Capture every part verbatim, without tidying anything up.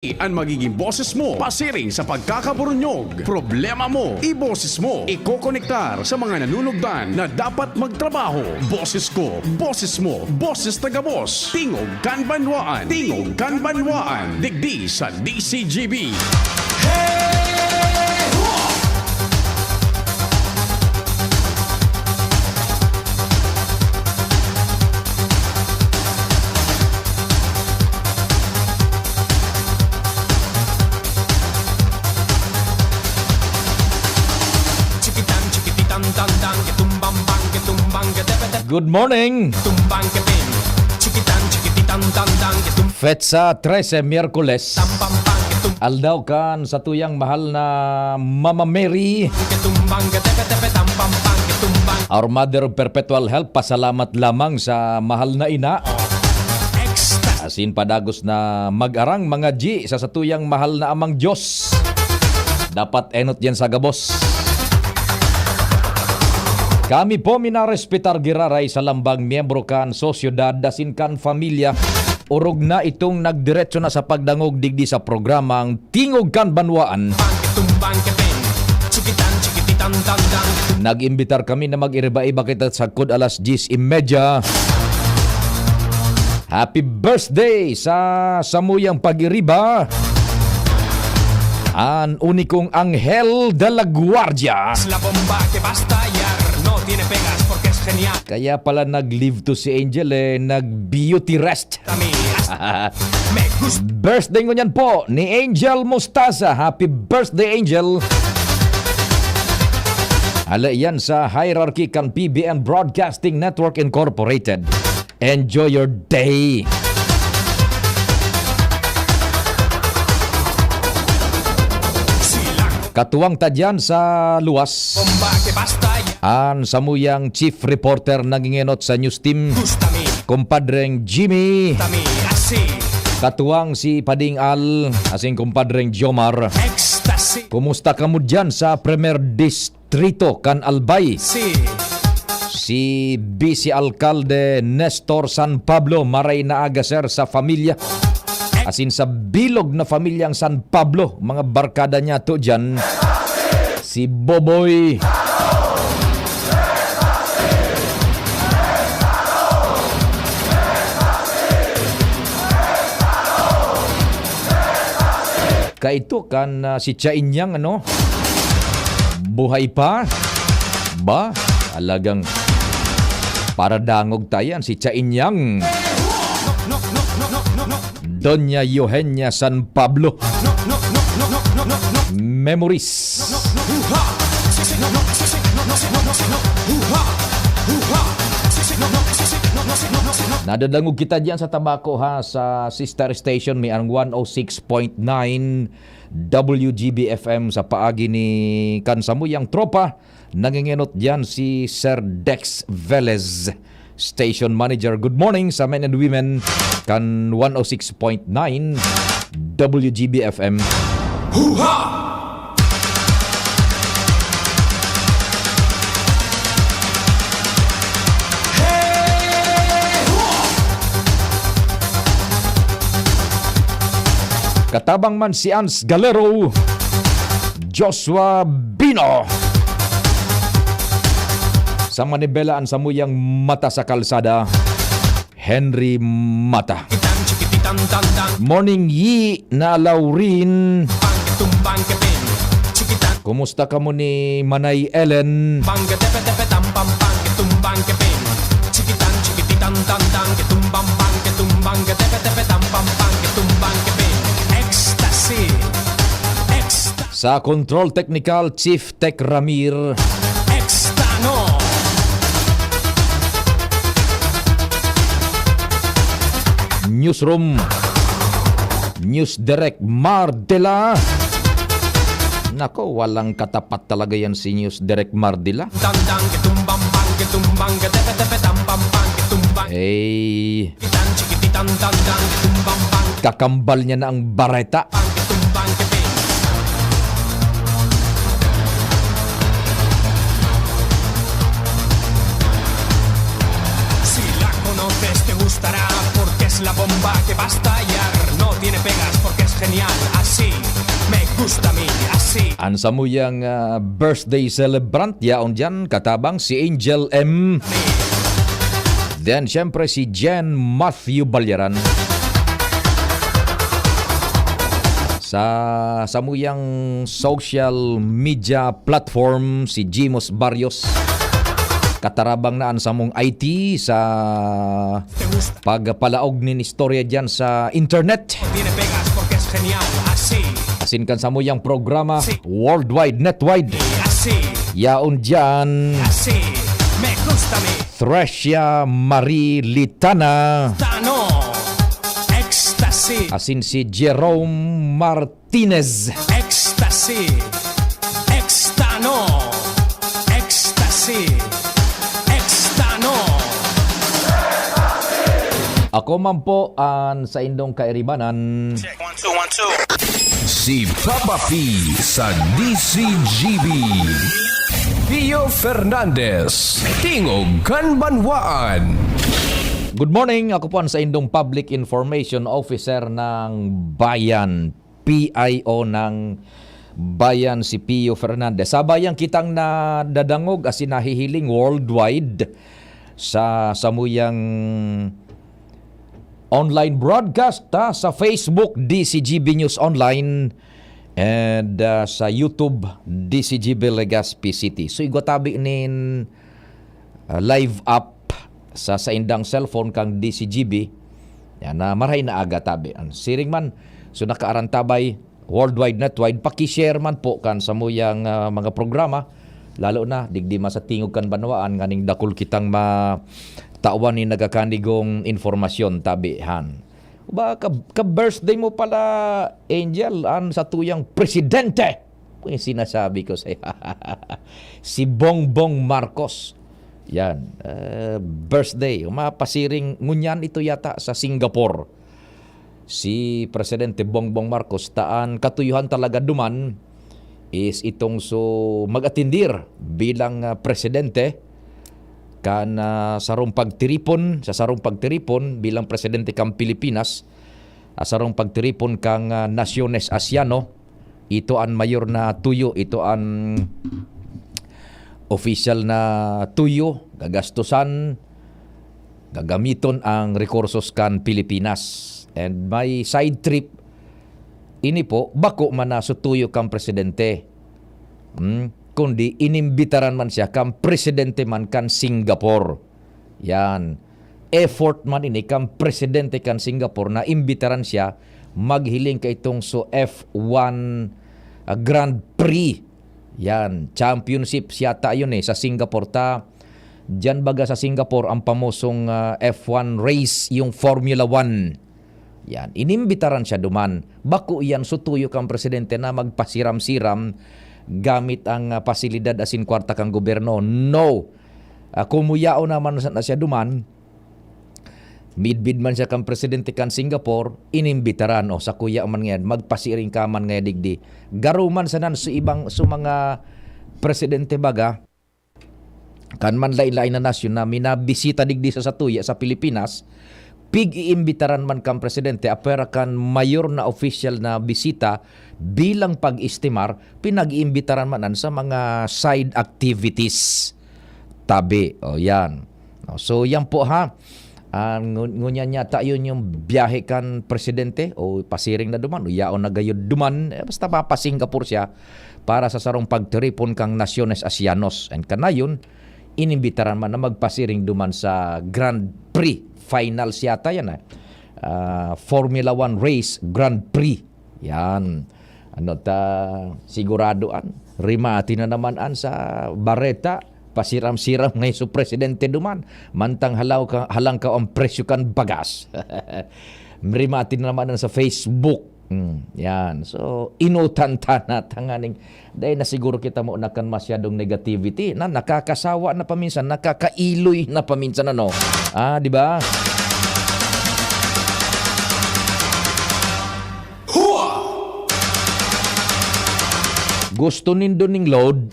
An magiging boses mo pasiring sa pagkakaburunyog. Problema mo, iboses mo. Ikokonektar sa mga nanunugdan na dapat magtrabaho. Boses ko, boses mo, boses na gabos. Tingog kan Banwaan, Tingog kan Banwaan. Digdi sa D C G B. Good morning! Petsa trese, Miyerkules. Aldaw kan satuyang mahal na Mama Mary. Our Mother of Perpetual Help, pasalamat lamang sa mahal na ina. Asin padagos na mag-arang, mga G, sa satuyang mahal na Amang Diyos. Dapat enot yan sa gabos. Kami po minarespetar giraray sa lambang miyembro kan sosyedad asin kan pamilya. Orog na itong nagdiretso na sa pagdangog digdi sa programang Tingog kan Banwaan. Nag-imbitar kami na mag-iriba-iba kita sagkod alas diyes y media. Happy birthday sa samuyang pag-iriba, an unikong Angel de la Guardia. Es la bomba que va a estallar, no tiene pegas porque es genial. Kaya pala nag-leave to si Angel eh, nag-beauty rest. Kami, as-, me gusta. Birthday ngunyan po ni Angel Mostaza. Happy birthday, Angel. Ala yan sa hierarchy kan P B N Broadcasting Network Incorporated. Enjoy your day. Katuwang ta dyan sa luwas. Bomba que va a estallar. An samuyang chief reporter nangingenot sa news team, Gustami. Kumpadreng Jimmy. Gustami, asi. Katuwang si Pading Al, asin kumpadreng Jomar. Ecstasy. Kumusta kamo dyan sa Primer Distrito kan Albay? Si. Si Vice Alkalde Nestor San Pablo, maray na aga, sir, sa pamilya. Asin sa bilog na pamilyang San Pablo, mga barkada niya to dyan, si Boboy. Kaito kan, ah, si Chainyang, ano? Buhay pa? Ba? Talagang paradangog ta yan, si Chainyang. Doña Eugenia San Pablo. Memories. Nadadangog kita diyan sa Tabaco, ha, sa sister station, may ang one oh six point nine W G B F M sa paagi ni kan samuyang tropa. Nangingenot diyan si Sir Dex Velez, station manager. Good morning sa men and women kan one oh six point nine W G B F M. Hoo-ha! Katabang man si Ans Galero, Joshua Bino. Sa manibela an samuyang mata sa kalsada, Henry Mata. Morning, Yi na Laurin. Kumusta kamo ni Manay Ellen? Ecstasy. Ecstasy. Sa Control Technical, Chief Tech Ramir. Extano. Newsroom, News Direct Mardela. Nako, walang katapat talaga yan si News Direct Mardela. Tandang, ketumbang, bang, ketumbang, ketepe, tepe, tambang, bang, ketumbang. Eh, Kitan, chikipitan, tandang, ketumbang, bang, kakambal niya na ang bareta. Bang, ketumbang, kepe. Sila kono peste hus Tara, porque es la bomba que va a estallar. No tiene pegas porque es genial. Así me gusta a mí, así. An samuyang, ah, birthday celebrant, yaon diyan, katabang si Angel M. Then, syempre, si Jen Matthew Balyaran. Sa samuyang social media platform, si Jimos Barrios. Katarabang na an samong I T sa pagpalaog nin istorya diyan sa internet. Tiene pegas porque es genial, así. Asin kan samuyang programa, Si. Worldwide, Netwide. Así. Yaon diyan. Así. Me gusta a mí. Thresia Marie Litana. Tano. Ecstasy. Asin si Jerome Martinez. Ecstasy. Extano. Ecstasy. Extano. Ako man po an saindong kairibanan. Check, one, two, one, two. Si Papa P sa D C G B. Pio Fernandez, Tingog kan Banwaan. Good morning, ako po ang saindong Public Information Officer ng Bayan, P I O ng Bayan, si Pio Fernandez. Sabayang kitang nadadangog asin nahihiling worldwide sa samuyang online broadcast, ha, sa Facebook, D C G B News Online, and, ah, sa YouTube, D C G B Legazpi City. So, igwa tabi nin, ah, live app sa saindang cellphone kang D C G B. Yan, na maray na aga tabi. An siring man, so, nakaarantabay, worldwide, netwide, paki-share man po kan samuyang, ah, mga programa, lalo na digdi man sa Tingog kan Banwaan, nganing dakul kitang matawan nin nagakanigong impormasyon, tabi, han. Ba, ka, ka-birthday mo pala, Angel, an satuyang presidente. Kung yung sinasabi ko sa'yo, si Bongbong Marcos. Yan, eh, birthday. Mapasiring, ngunyan ito yata sa Singapore. Si Presidente Bongbong Marcos, ta an katuyuhan talaga duman is itong so mag-atindir bilang, ah, presidente kan, ah, sarong pagtiripon, sa sarong pagtiripon bilang presidente kan Pilipinas, ah, sarong pagtiripon kan, ah, Naciones Asiano. Ito an mayor na tuyo, ito an opisyal na tuyo, gagastusan, gagamiton ang rekursos kan Pilipinas. And may side trip, ini po, bako man na sutuyo kan presidente. Hmm? Kundi inimbitaran man siya kan presidente man kan Singapore. Yan. Effort man ini kan presidente kan Singapore na imbitaran siya maghiling kaitong so F one, ah, Grand Prix. Yan. Championship siyata yun eh, sa Singapore. Ta, diyan baga sa Singapore ang pamosong, ah, F one race, yung Formula One. Yan. Inimbitaran siya duman. Bako yan, sutuyo kan presidente na magpasiram-siram gamit ang, ah, pasilidad asin kwarta kan gobyerno. No. Ah, kumuyaw naman sa, na siya duman, midbid man siya kan presidente kan Singapore, inimbitaran, o sa kuya man ngayon, magpasiring ka man ngayon digdi. Garo man sanan sa ibang, sa mga presidente baga, kan man lain-lain na nasyon na minabisita digdi sa satuya sa Pilipinas, pig-iimbitaran man kan presidente, apwera kan mayor na opisyal na bisita bilang pag-estimar, pinag-iimbitaran man an sa mga side activities. Tabi, o yan. No, so, yan po ha. Ah, ngun-, ngunyan yata yun yung biyahe kan presidente o pasiring na duman o yaon na gayud duman. Eh, basta papa-Singapore siya para sa sarong pagtiripon kang Naciones Asianos. And kanayon, inimbitaran man na magpasiring duman sa Grand Prix. Finals yata yan, eh. Ah, Formula One Race Grand Prix. Yan. Ano ta, sigurado an, rimati na naman an sa bareta, pasiram-siram ngay so presidente duman, mantang halaw ka, halangkaw ang presyo kan bagas. Rimati na naman an sa Facebook. Hmm, yan. So, inutan ta na tanganing, dahil na siguro kita mo na kan masyadong negativity, na nakakasawa na paminsan, nakakailoy na paminsan, ano? Ah, di ba? Hua! Gusto nindo ning load?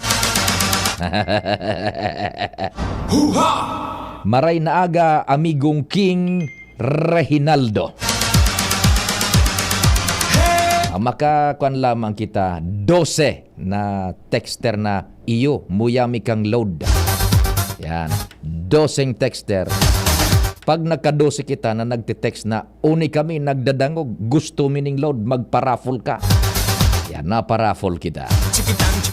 Huha! Maray na aga, amigong King. Rehinaldo. Ah, makakuan lamang kita, dose na texter na iyo, muyami kang load. Yan. Doseng texter. Pag nagka-dose kita na nagte-text na, "Uni kami nagdadangog, gusto mi ning load, magpa-raffle ka." Yan, napa-raffle kita.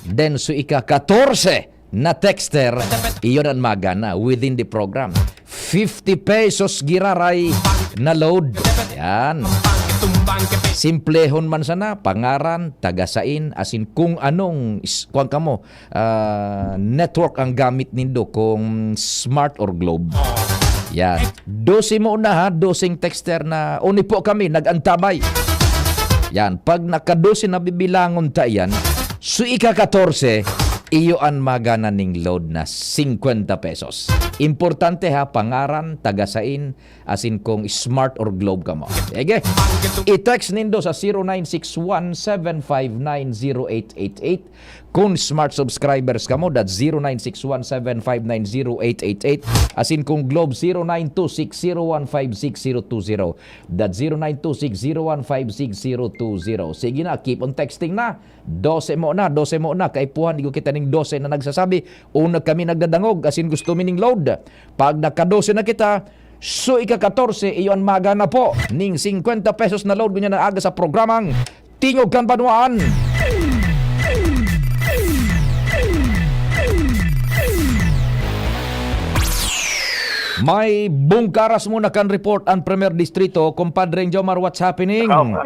Then, so ika-katorse na texter, iyon ang magana within the program. Fifty pesos giraray na load. Yan. Simplehon man sana, pangaran, taga sain, asin kung anong is-, kuwan kamo, ah, network ang gamit nindo, kung Smart or Globe. Yan. Dose mo na ha, doseng texter na, "Uni po kami, nag-antabay." Yan. Pag naka-dose na bibilangon ta yan, so ika-katorse, iyo an magana ning load na singkwenta pesos. Importante ha, pangaran, taga sain, asin kung Smart or Globe kamo. Sige. I-text nindo sa zero nine six one seven five nine zero eight eight eight. Kung Smart subscribers kamo, that's zero nine six one seven five nine zero eight eight eight. Asin kung Globe, zero nine two six zero one five six zero two zero. That's zero nine two six zero one five six zero two zero. Sige na, keep on texting na. Dose mo na, dose mo na. Kaipuhan, igo kita ning dose na nagsasabi, "Una kami nagdadangog, asin gusto mi ning load." Pag naka-dose na kita, so ika-katorse, iyo an magana po ning singkwenta pesos na load ngunyan na aga sa programang Tingog Kan Banwaan. May bungkaras muna kan report ang Premier Distrito. Compadre Jomar, what's happening? Ikaw.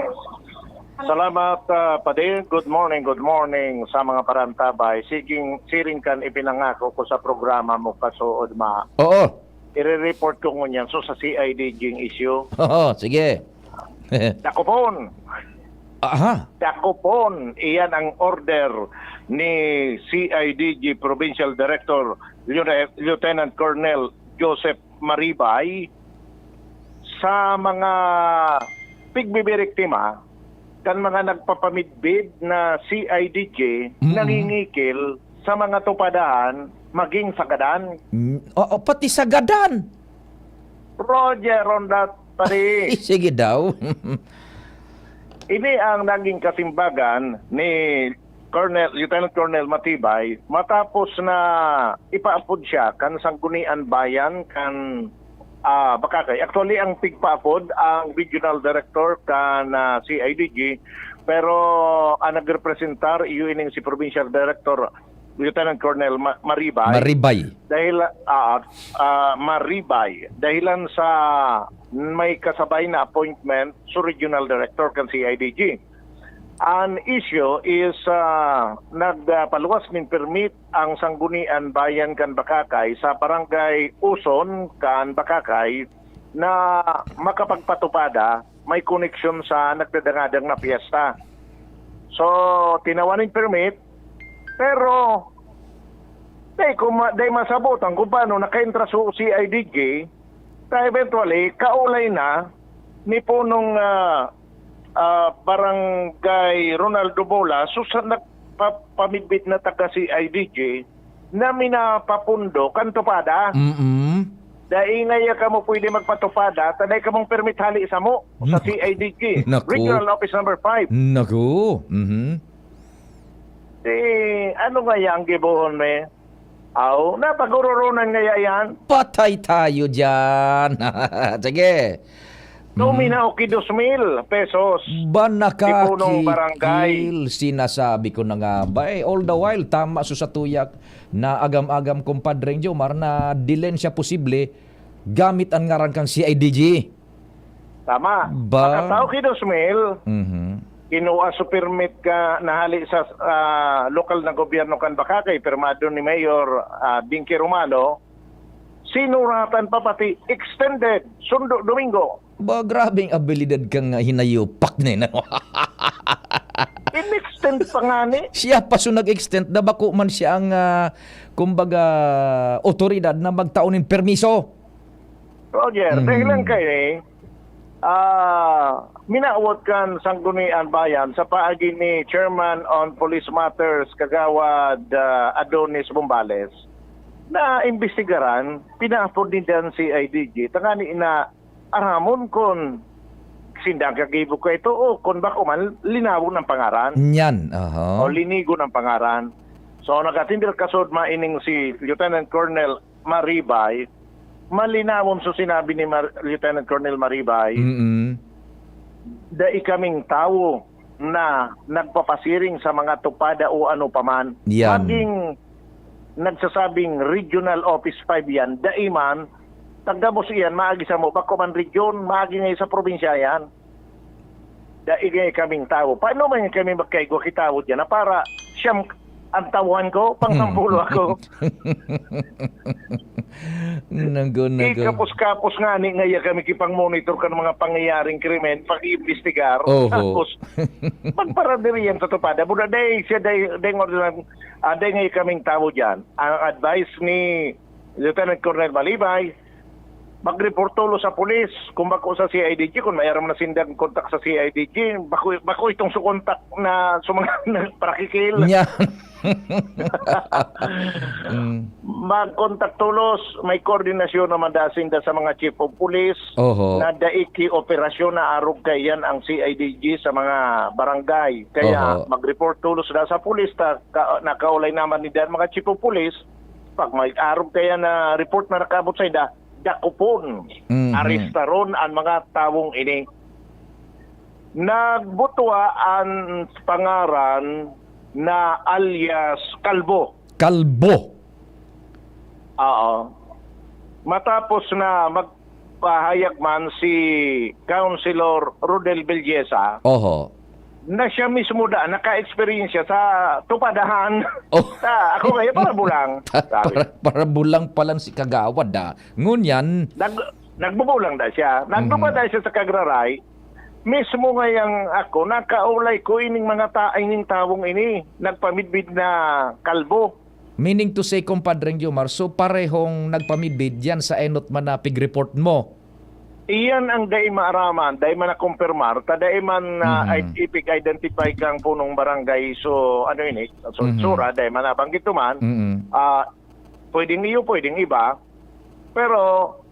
Salamat, ah, Padi. Good morning, good morning sa mga parantabay. Siging, siring kan ipinangako ko sa programa mo, kasuod ma. Oo. Ire-report ko ngunyan, so, sa C I D G ang issue. Oo, sige. Dakopon. Aha. Dakopon. Iyan ang order ni C I D G Provincial Director Lieu-, Lieutenant Colonel Joseph Maribay sa mga pigbibiriktima kan mga nagpapamidbid na C I D G Mm-mm. nangingikil sa mga tupadahan, maging sagadan. Mm, oo, pati sagadan. Roger, on that, pare. Sige daw. Ini ang naging kasimbagan ni Colonel, Lieutenant Colonel Matibay matapos na ipaapod siya kan Sanggunian Bayan kan, ah, Bacacay. Actually, ang pigpaapod ang regional director kan, ah, C I D G, pero ang nagrepresentar, iyo ining si Provincial Director Lieutenant Colonel Ma-, Maribay. Maribay. Dahil, ah, ah, Maribay. Dahilan sa may kasabay na appointment sa regional director kan C I D G. An issue is, ah, nagpaluwas nin permit ang Sanggunian Bayan kan Bacacay sa Barangay Uson kan Bacacay na makapagpatupada may koneksyon sa nagdadangadang na piyesta. So, tinawan nin permit, pero dai ko ma-, dai masabotan kung paano nakaentra sa C I D G, ta eventually, kaulay na ni punong, ah, ah, Barangay Ronaldo Bola, so sa nagpa-, pamidbid na taga C I D G, na minapapundo kan tupada. Mm-mm. Dai ngaya kamo pwede magpatupada, ta dai kamong permit hali samo sa Naku. C I D G, Naku. Regional Office Number five. Naku. Mhm. Di, ano ngaya ang gibohon mi? Aw, napaguroronan ngaya yan? Patay tayo diyan. Sige. Tumina o ki dos mil pesos. Ba, Tipunong barangay. Nakakikil, sinasabi ko na nga ba, eh, all the while, tama so sa tuyak na agam-agam, Compadre Jomar, na dilen siya posible gamit ang ngaran kang C I D G. Tama. Ba? Makatao ki dos mil, Mhm. kinua so permit ka nahali sa, ah, lokal na gobyerno kan Bacacay, pirmado ni Mayor, ah, Dinky Romano, sinuratan pa pati extended, sundo Domingo. Ba, grabeng abilidad kang, ah, hinayupak na yun. In-extend pa nga ni. Siya pa so nag-extend na bako man siya ang, ah, kumbaga, otoridad na magtao nin permiso. Roger, Mhm. dahil lang kay, ah, minawot kan Sanggunian Bayan sa paagi ni Chairman on Police Matters, Kagawad, ah, Adonis Bombales, na imbestigaran, pinaapod ni dan C I D G, tangani na aramon kun sinda ang kagibo kaito o kun bako man linawon ang pangaran. Nyan, aha. O linigon ang pangaran. So, nag-atender kasod maining si Lieutenant Colonel Maribay, malinawon so sinabi ni Mar-, Lieutenant Colonel Maribay, Mm. dai kaming tawo na nagpapasiring sa mga tupada o ano pa man. Yan. Maging nagsasabing Regional Office five yan, dai man, taga-boss iyan, maagi sa mo, bako man region, maagi nga sa probinsya yan. Dai gani kaming tawo. Paano man kami magkaigwa ki tawo diyan na para siyam ang tawhan ko, pang sampulo ako? Nago, nago. Ikapos-kapos ngani ngaya kami kipang-monitor kan mga pangyayaring krimen, pag-iimbestigar. Oho. Tapos, magparadiriyan sa tupada. Buda, day, siya, day, day, ngordinan, ah, day ngaya kaming tawo diyan. Ang advice ni Lieutenant Colonel Malibay, mag-report tulos sa pulis. Kung bako sa C I D G, kung may aram na sindang kontak sa C I D G, bako, bako itong su kontak na sa mga parakikil. Nya. Mm. Mag-contact tulos, may koordinasyon naman da sinda sa mga chief of police Oho. na dai ki operasyon na arog kaiyan ang C I D G sa mga barangay. Kaya Oho. mag-report tulos da sa pulis, ta, ka, nakaulay naman ni dan mga chief of police, pag may arog kaiyan na report na nakaabot sa inda, dakopon, Mhm. arestaron an mga tawong ini. Nagbutwa an pangaran na alias Kalbo. Kalbo. Oo. Matapos na magpahayag man si Councilor Rodel Villesa, Oho. na siya mismo da, naka-eksperyensya sa tupadahan. Oh. Ta, ako kaya para bulang, Pa-, sabi. para, para bulang palan si Kagawad, ah. Ngunyan, Nag-, nagbubulang da siya. Nagdupa Mhm. da siya sa Kagraray. Mismo ngayang ako, nakaulay ko ining mga ta-, ining tawong ini, nagpamidbid na kalbo. Meaning to say, Compadre Jomar, so parehong nagpamidbid yan sa enot man na pig-report mo? Iyan ang dai maaraman, dai man nakumpirmar, ta dai man, ah, Mhm. ipig identify kang punong barangay. So, ano ini? So, Mhm. itsura, dai man nabanggit man. Mhm. Ah, pwedeng iyo, pwedeng iba. Pero,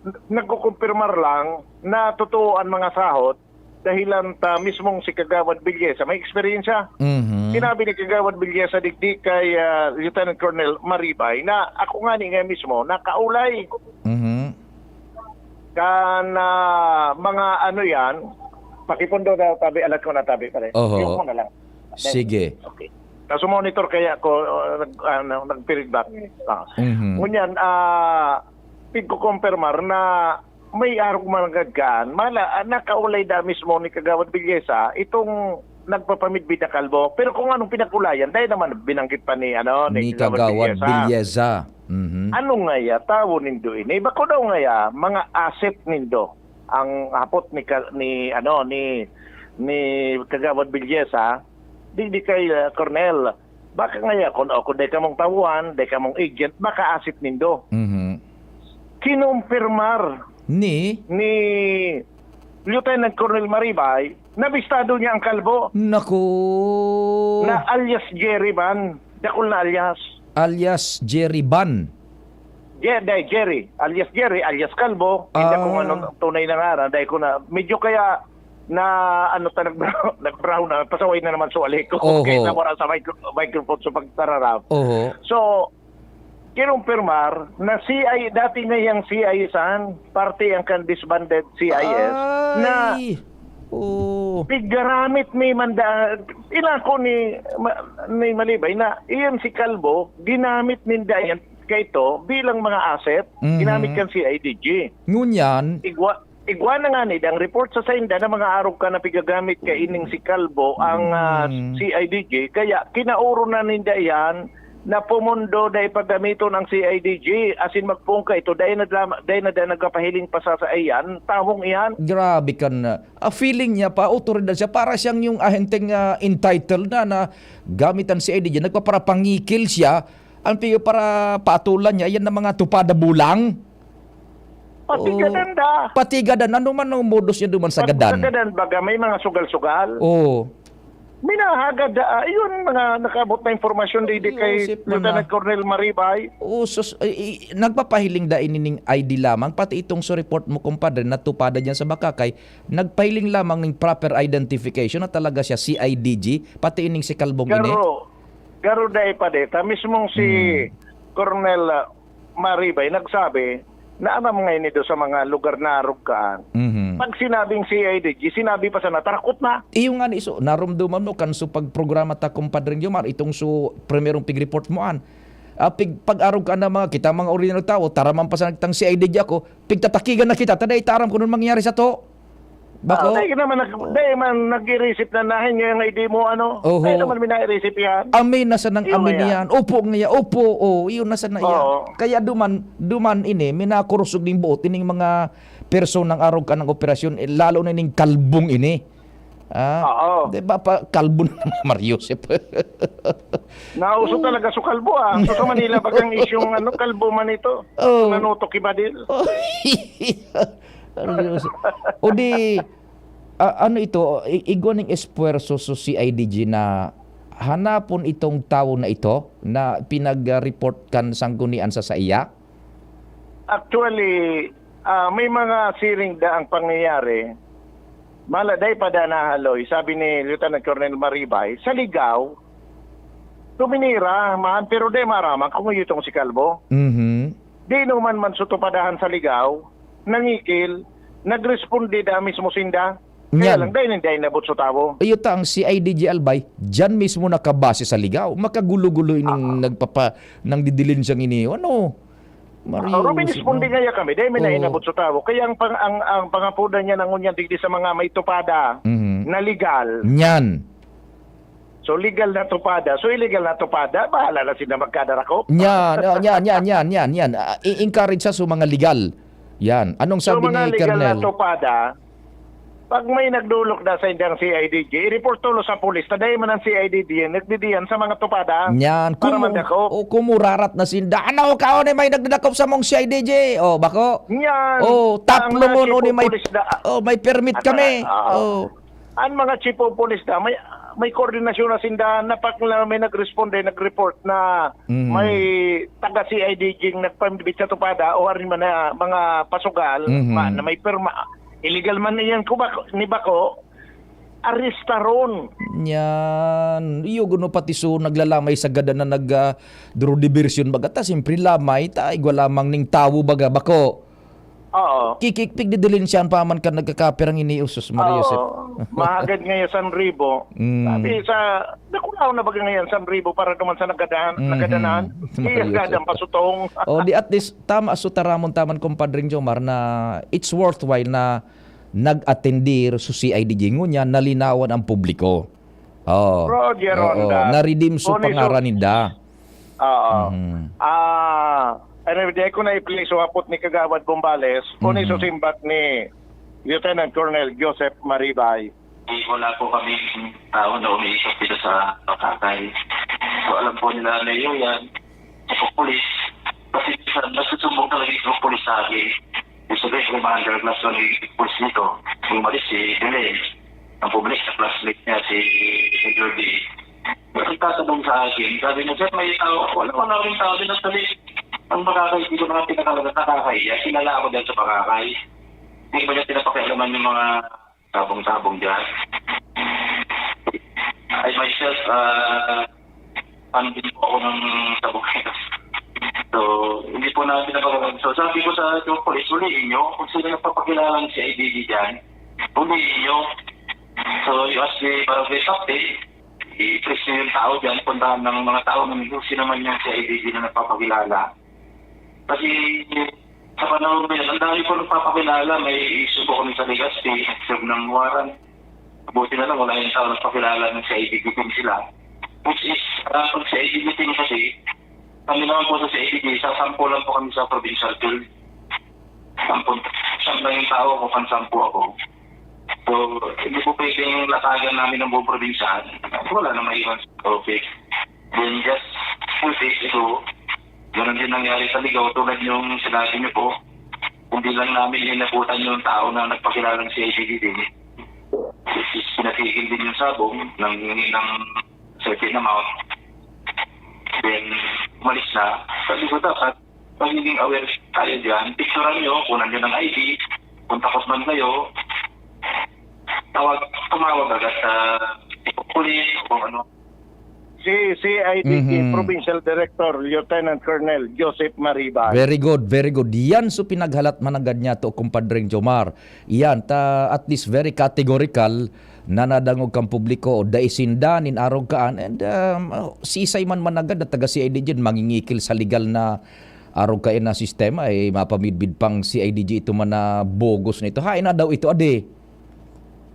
n-, nagkukumpirmar lang na totoo ang mga sahot, dahilan ta mismong si Kagawad Villesa may eksperyensya. Mhm. Sinabi ni Kagawad Villesa digdi kay, ah, Lieutenant Colonel Maribay na ako ngani nga mismo nakaulay Mhm. kan, ah, mga ano yan, pakipundo na tabi, alat ko na tabi, pare. Oho. Yung ko na lang. Sige. Okay. Kaso monitor kaya ko, uh, nag-, ano, nag-feedback. Ah. Mhm. Ngunyan, ah, pigkukumpirmar na may arog man gad kan. Mala, ah, nakaulay da mismo ni Kagawad Villesa, itong nagpapamidbid na kalbo. Pero kung anong pinag-ulayan, dahil naman binanggit pa ni, ano, ni Ni Kagawad Kagawad Villesa. Villesa. Mhm. Ano ngaya, tawo nindo ini? Bako daw ngaya, mga asset nindo. Ang hapot ni ka-, ni, ano, ni, ni Kagawad Villesa, di, di kay, ah, Colonel. Baka ngaya, kung, o, kung di ka mong tawuhan, di ka mong agent, baka asset nindo. Mhm. Kinumpirmar Ni? ni Lieutenant Colonel Maribay, nabistado niya ang kalbo. Naku. Na alias Jerry Van. Dakul na alias. Alias Jerry Van. Je-, dai, Jerry. Alias Jerry, alias Kalbo. Hindi ko Ah. anong tunay na ngaran. Dai ko na, medyo kaya na, ano ta, nag-brown, nag-brown na, pasaway na naman suwali ko. Oho. Kaya nawara sa micro-, microphone sa pagtararap. Oho. So, kinumpirmar na C I, dati ngayang C I S an, parte ang kan disbanded C I S, na Ay! Oo. piggaramit ni Manda-, inako ni Ma-, ni Malibay na iyan si Kalbo, ginamit ninda yan kaito bilang mga asset, Mhm. ginamit kan C I D G. Ngunyan, Igwa, igwa na nga ni, ang report sa sainda na mga arog ka na pigagamit kaining si Kalbo, ang, ah, Mm. C I D G, kaya kinauro na ninda iyan na pumundo dai paggamiton ang C I D G, asin magpoon kaito, dai na dlam-, dai na, dai nagpapahiling pa sa, sa iyan, tawong iyan. Grabe ka na. Ah, feeling niya pa, awtoridad siya, para siyang yung ahenteng, ah, entitled na, na gamit ang C I D G, nagpaparapangikil siya, ang piyo para paatulan niya, yan ang mga tupada bulang. Patigadan Oo. da. Patigadan. Ano man ang modus niya duman sa Pag gadan? sa gadan, baga, may mga sugal-sugal. Oo. Minahagad da, ah, yun, mga nakaabot na impormasyon, di, di kay Joseph mo na. Lieutenant Colonel Maribay. Oo, sus-, ay, i-, nagpapahiling da ini ning I D lamang, pati itong sa report mo, kumpadre, natupada diyan sa Bacacay, nagpahiling lamang ning proper identification na talaga siya C I D G, pati ining si Kalbong ini. Garo, garo dai pa deta, mismong si Hmm. Colonel, ah, Maribay nagsabi na aram nga ini do sa mga lugar na arog kaan. Mhm. Pag sinabing C I D G, sinabi pa sana, tarakot na. Iyo nga ni iso, narumduman mo kan so pagprograma ta, Compadre Jomar, itong so primerong pig-report mo an. Ah, pig-, pag-arog ka na mga, kita mga ordinaryo tawo, taraman pa sa nagtang C I D G ako, pigtatakigan na kita, ta dai ta aram kung anong mangyayari sa to. Bako? Ah, dai naman nag-, dai man nag-i-receive na nahin niya nga hindi mo ano. Oho. Dai naman may nai-receive yan. Amin na sanang Iyo amin nga yan. Yan. Opo nga yan. Opo, oh, iyo na sana yan. Oo. Kaya duman, duman ini, minakurusog ning buot, ining mga personang arog ka ng operasyon, eh, lalo na ining kalbong ini. Ah, Oo. di ba pa, kalbo na naman, Mar Joseph? Nauso Oo. talaga su kalbo, ah. So, sa Manila, bagang isyung, ano, kalbo man ito. Oo. Nanutok iba din. Oh. O di, ah, ano ito, i-, igwa ning espuwerso sa C I D G na hanapon itong tawo na ito na pinag-report kan sanggunian sa saiya? Actually, ah, may mga siring da ang pangyayari. Mala, dai pa da nahaloy, sabi ni Lieutenant Colonel Maribay, sa Ligao, tuminira man, pero dai maraman kung iyo itong si Kalbo. Mhm. Di inuman man sutupadahan sa Ligao, nangikil, nagresponde da mismo sinda. Kaya Nyan. lang, dai ninda inabot sa tawo. Iyo ta, ang C I D G Albay, dyan mismo nakabase sa Ligaw. Makagulo-gulo ining Ah. nagpapa-, nang didilin siyang ini. Ano? Mario, Ah, Robin, si-, responde no? nga ya kami, dai mi na Oo. inabot sa tawo. Kaya ang pang-, ang, ang pangapodan niya na ngunyan digdi sa mga may tupada Mhm. na legal. Nyan. So, legal na tupada. So, illegal na tupada, bahala na sila magkadarakop. Yan, oh, yan, yan, yan, yan, yan. Ah, i-encourage sa, sa mga legal. Yan. Anong So, sabi mga ni legal na Colonel? tupada, pag may nagdulok na sa indang C I D G, i-report tulo sa pulis. Tadayon man ang C I D G, nagdidiyan sa mga tupada. Yan. Para Kumu-, mandakop. o, kumurarat na sinda. Ano, kao ni may nagdadakop sa mong C I D G? Oh, bako? Yan. Oh, Ang tatlo mga mo, no, chief ni of may, police na, oh, may permit at, kami. ah, Oh. Ang mga chief of police na, may, may koordinasyon na sinda, napak na may nagresponde, nag-report na Mhm. may taga C I D G ang nagpambit sa tupada o arin man na mga pasugal, Mhm. ma-, na may pirma. Illegal man iyan ko bako, ni bako, arestaron. Yan. Iyo, guno pati so naglalamay sa gada na nag, ah, duro diversion baga. Ta, siyempre, lamay, ta, igwa lamang ning tawo baga, bako. Oo. Kikikpig di dilin siya ang paman ka nagkakapirang ini, usos, Maria Joseph. Oo. Mahagad nga yung sanribo. Mm. Sabi sa, nakulaw na baga ngayon sanribo para duman sa nagadahan, Mhm. nagadanan. Maria Iya Joseph. gadang pasutong. Oh, di at least, tama, so taramon taman, Compadre Jomar, na it's worthwhile na nag-atendir sa C I D G. Ngunyan, nalinawan ang publiko. Oo. Roger Oo. Ronda. Na-redeem so Kung iso- pangaran ninda. Oo. Mhm. Ah, anyway, di ko na i-play so hapot ni Kagawad Bombales, kung Mhm. iso simbag ni Lieutenant Colonel Joseph Maribay. Wala po kami tao na umiikot dito sa Bacacay. So, alam po nila, Mayor, yan. Sa pulis, kasi sa, nasusumbong talaga yung pulis sa akin. Yung sabi, commander, class one yung pulis dito. Umalis si Belen. Ang pulis, sa classmate niya, si Major D. Nagtatanong sa akin, sabi niya, "Sir, may tao?" "Wala, wala rin tao din. Actually, ang Bacacay, hindi ko na nga pinakalaga, nakakahiya. Kilala ako dyan sa Bacacay." Hindi ko niya pinapakialaman yung mga sabong-sabong dyan. I myself, ah, fan din po ako ng sabong. So, hindi po namin pinapagawa. So, sabi ko sa yung police, "Huliin nyo kung sino nagpapakilala ng C I D G dyan. Huliin nyo." So, you ask the barangay captain, i-trace nyo yung tao dyan, puntahan ng mga tao na may gusto naman yung C I D G na nagpapakilala. Kasi sa panahon ngayon, ang dami po nagpapakilala, may issue po kami sa Legazpi, serve ng warrant. Buti na lang, wala yung tao nagpakilala ng C I D G team sila. Which is, ah, pag C I D G team kasi, kami naman po sa C I D G, sa sampo lang po kami sa provincial field. Sampo, siyam lang yung tao ko, pansampo ako. So, hindi po pwedeng latagan namin ng buong probinsya. Wala na maiwan sa office. Then just two days ago, ganun din nangyari sa Ligao, tulad yung sinabi niyo po, hindi lang namin inabutan yung tao na nagpakilalang C I D G din. Pinakikil din yung sabong, nanghingi ng certain amount. Then, umalis na. Sabi ko, dapat magiging aware tayo dyan. Picturean nyo kung nandyan ang I D, kung takot man kayo, tawag, tumawag agad sa pulis o kung ano. Si C I D G Mhm. Provincial Director, Lieutenant Colonel Joseph Maribay. Very good, very good. Yan so pinaghalat managad niya to, Kumpadreng Jomar. Yan, ta, at least very categorical na nadangog kan publiko, dai sinda nin arog kaan. And, um, sisay man managad na taga C I D G, mangingikil sa legal na arog kain na sistema, eh, mapamidbid pang C I D G ito man na bogus na ito. Hain na daw ito, adi?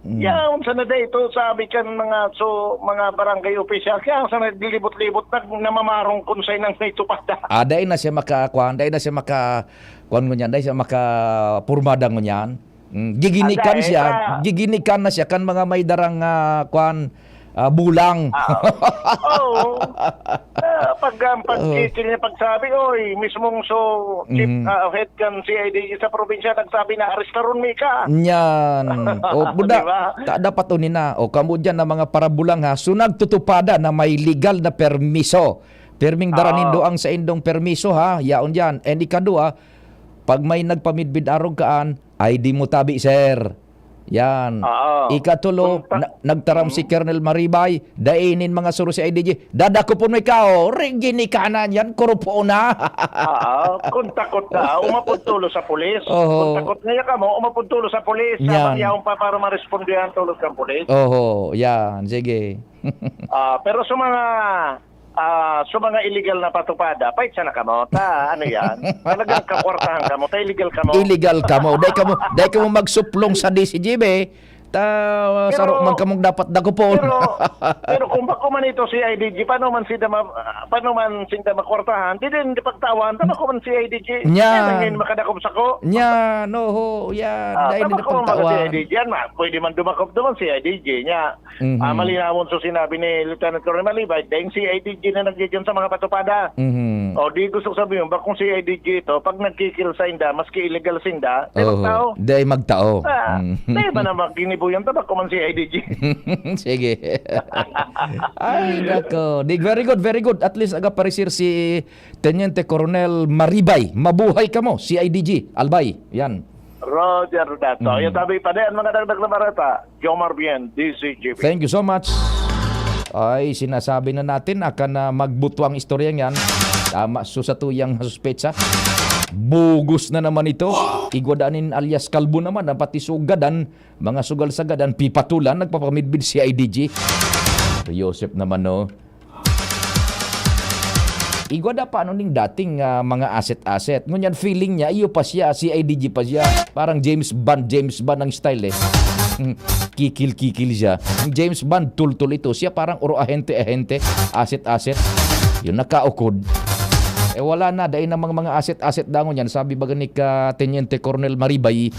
Mm. Yaon sana dai ito, sabi kan mga, so, mga barangay official. Kaya sana naglibot-libot na, namamarong kung saan ang ito pa da. Ah, dai na siya maka-, kwan, dai na siya maka-, kwan ngunyan, dai siya maka-, purmada ngunyan. Mm, giginikan Ah, dai siya, na. Giginikan na siya kan mga may darang, ah, kwan, ah, bulang. Ah, oo. Ah, pag, ah, pag Oo. Niya pagsabi, oy, mismong so, chief, Mhm. ah, head kan C I D sa probinsya, nagsabi na, "Arestaron mi ka." Nyan. O, buda, Di ba? ta-, dapat uni na. O, kamo dyan na mga parabulang, ha. So, nagtutupada na may legal na permiso. Pirming dara Oo. Nindo ang saindong permiso, ha. Yaon dyan. And ikadua, pag may nagpamidbid arog kaan, I D mo tabi, sir. Yan. Oo. Ikatulo, Kung ta- na-, nagtaram si Mm. Colonel Maribay, dai nin mga suro si I D G. Dadakopon mo ikaw, rin ginikanan yan, korupon na. Oo, kung takot na, umapod tulo sa pulis. Oho. Kung takot nga kamo, umapod tulo sa pulis. Yan. Sa yaon pa para marespondihan tulo sa pulis. Oho, yan. Sige. Ah, pero sa mga Ah, so mga illegal na patupada, pait sana kamo. Ta, ano yan? Talagang kakwartahan kamo, ta illegal kamo. Illegal kamo. Dai kamo, dai kamo magsuplong sa D C G B. Ta, Pero, saro man kamong dapat dakopon. pero, pero kung bako man ito C I D G, paano man sinda ma-, paano man sinda makwartahan? Di din, di pagtawan, ta bako man C I D G. Nya. Kaya na ngayon makadakop sa ko. Nya, no, ho, yan. Ah, Dai ta din bako man pagtawan. C I D G yan, ma-, pwede man dumakop doon, C I D G, nya. Mhm. Ah, malinawon sa sinabi ni Lieutenant Colonel Malibay, dahil C I D G na nagdidyan sa mga patupada. Mhm. O, di gusto ko sabihin, bakong C I D G ito, pag nagkikil sa inda, maski illegal sa inda, di Oho. Magtao. Di magtao. Ah, Mm. Di ba na maginibuyan, tabak ko man C I D G? Sige. Ay, nako. Di, very good, very good. At least, aga parisir si Teniente Coronel Maribay. Mabuhay kamo, C I D G, Albay. Yan. Roger Dato. Mm. Yung tabi pa din, mga dagdag na barata. Jomar Bien, D C G P. Thank you so much. Ay, sinasabi na natin, akan na magbuto ang istorya niyan. Tama, so sa tuyang suspetsa. Bogus na naman ito. Igwa daan nin alias Kalbo naman, ang pati sugadan, mga sugal sa gadan, pipatulan, nagpapamidbid C I D G. Joseph naman, no? Igwa da pa ano ning dating, ah, mga asset-asset. Ngunyan feeling niya, iyo pa siya, C I D G pa siya. Parang James Bond, James Bond ang style eh. Hmm, kikil-kikil siya. Ang James Bond, tultul ito. Siya parang oro ahente-ahente, asset-asset. Yun, nakaukod. Eh, wala na. Dahil namang mga asset-asset dangon yan. Sabi ba gani ka, Teniente Colonel Maribay,